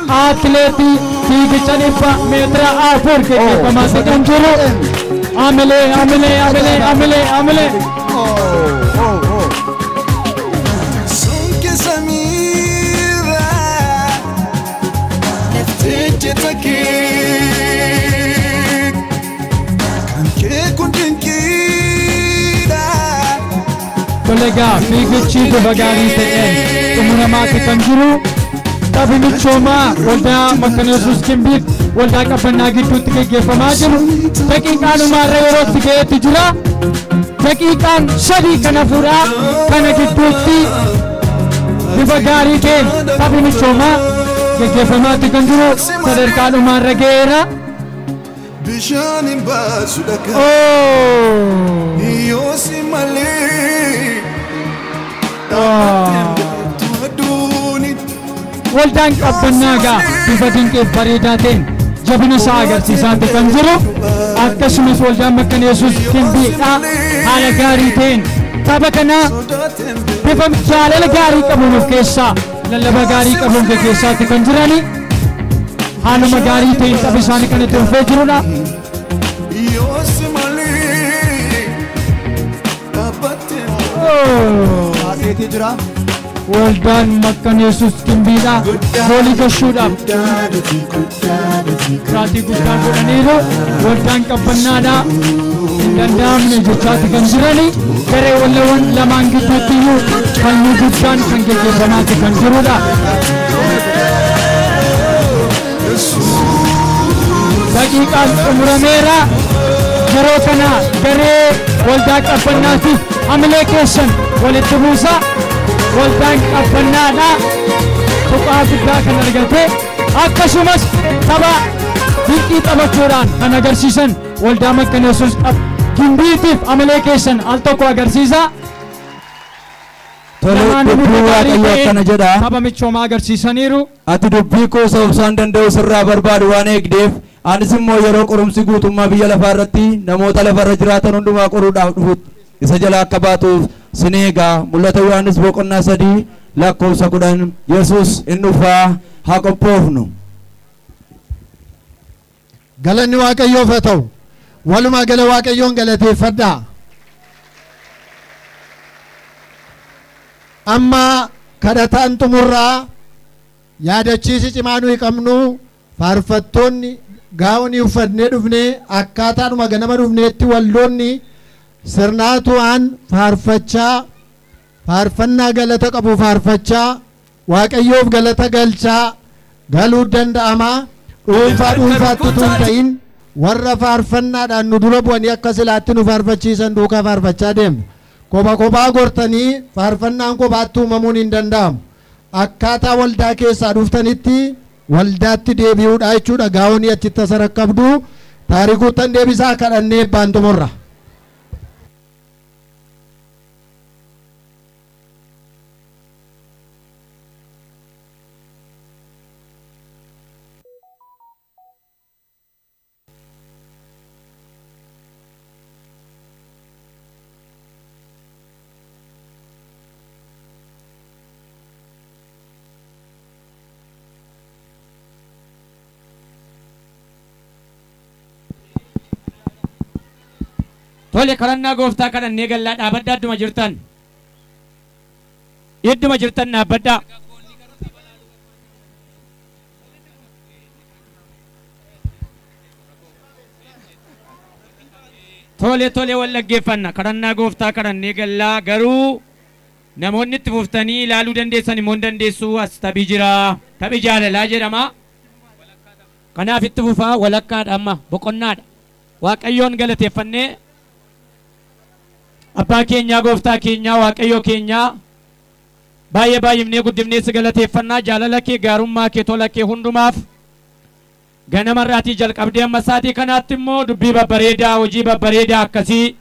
Speaker 5: atileetii fiigicha 400 meetira geggeeffamaa kan jiru. Hamilee, hamilee, hamilee, hamilee, hamilee.
Speaker 8: Sunke samiirra ejjeta kee kan kee kun dinqiidha.
Speaker 5: Tole egaa, fiigichi bifa gaarii ta'een xumuramaatti kan jiru. Taphni michoomaa waldaa Makkaana Yesuus Gimbiif waldaa Qabbannaa gidduutti gaggeeffamaa jiru daqiiqaanumaarra yerootti ga'eetu jira. Daqiiqaan 3 kan hafuudhaa kana gidduutti bifa gaarii ta'een taphni michoomaa gaggeeffamaatti kan jiru sadarkaa dhumaarra ga'eera.
Speaker 8: Bishaan hin baasu dhagaa yoo si malee
Speaker 5: Waldaan Qabbannaa gaa bifa dinqeef bareedaa ta'een jabina isaa agarsiisaatti kan jiru akkasumas waldaan Makkaana Yesuus Gimbiidha haala gaarii ta'een tapha kana bifa jaalala gaarii qabuun of keessaa lallaba gaarii qabuun gaggeessaatti kan jirani haaluma gaarii ta'een tapha isaanii kan itti fufee jirudha.
Speaker 8: Yoo si malee dhaabbattee
Speaker 6: jira.
Speaker 5: Waldaan Makkaana Yesuus Gimbiidha goolii gashuudhaaf sa'aatii guddaa godhaniiru. Waldaan Qabbannaadha hin danda'amne jechaatti kan jirani gareewwan lamaan gidduutti iyyuu falmii guddaan kan gaggeeffamaatti kan jirudha. Daqiiqaan xumurameera. Yeroo kana garee waldaa Qabbannaatiif hamilee keessan walitti buusa. Waldaan Qabbannaadha tuqaa guddaa kan argate akkasumas tapha dinqii taphachuudhaan kan agarsiisan waldaa Makkaana Yesuus Gimbiitiif hamilee keessan al tokko agarsiisa.
Speaker 4: Tole dubbii Waaqayyoo akkana jedha.
Speaker 5: Tapha michoomaa agarsiisaniiru.
Speaker 4: Ati dubbii koo obsaan danda'u sirraa barbaadu waan eegdeef anis immoo yeroo qorumsi guutummaa biyya lafaa irratti namoota lafarra jiraatan hundumaa qoruudhaaf dhufu isa jala akka baatuuf sin eega. Mul'ata Yohaannis boqonnaa 3 lakkoofsa 10 Yesuus in dhufaa haa qophoofnu.
Speaker 3: Galanni Waaqayyoof haa ta'u. Walumaa gala Waaqayyoon galateeffadhaa. Amma kadhataan xumurraa yaadachiisi cimaa nuyi qabnu faarfattoonni gaa'onii uffannee dhufnee akkaataadhuma ganama dhufneetti walloonni sirnaatu waan faarfachaa faarfannaa galata qabu faarfachaa Waaqayyoof galata galchaa galuu danda'ama. Dhuunfaa dhuunfaatti utuu hin ta'in warra faarfannaadhaan nu dura bu'anii akka silaatti nu faarfachiisan duukaa faarfachaa deemna. Kopha kophaa gortanii faarfannaan kophaatti uumamuun hin danda'amu. Akkaataa waldaa keessaa dhuftanitti waldaatti deebi'uudha jechuudha. Gaa'onii achitti as rakkabdu taarikuuttan deebisaa kadhannee eebbaan xumurra.
Speaker 2: Tole kadhannaa gooftaa kadhannee gallaa dhaabaddaa idduma jirtan. Idduma jirtan dhaabbaddaa. Tole tole wal dhaggeeffanna kadhannaa gooftaa kadhannee gallaa garuu namoonni itti fuftanii ilaaluu dandeessan immoo hin dandeessu as taphi jira. Taphi jaalalaa jedhama. Kanaaf itti fufaa walakkaadha amma boqonnaadha. Waaqayyoon galateeffannee Abbaa keenyaa gooftaa keenyaa Waaqayyoo keenyaa baay'ee baay'ifnee guddifnee si galateeffannaa jaalala kee gaarummaa kee tola kee hundumaaf ganamarraatii jalqabdee amma sa'aatii kanaatti immoo dubbii babbareedaa hojii babbareedaa akkasii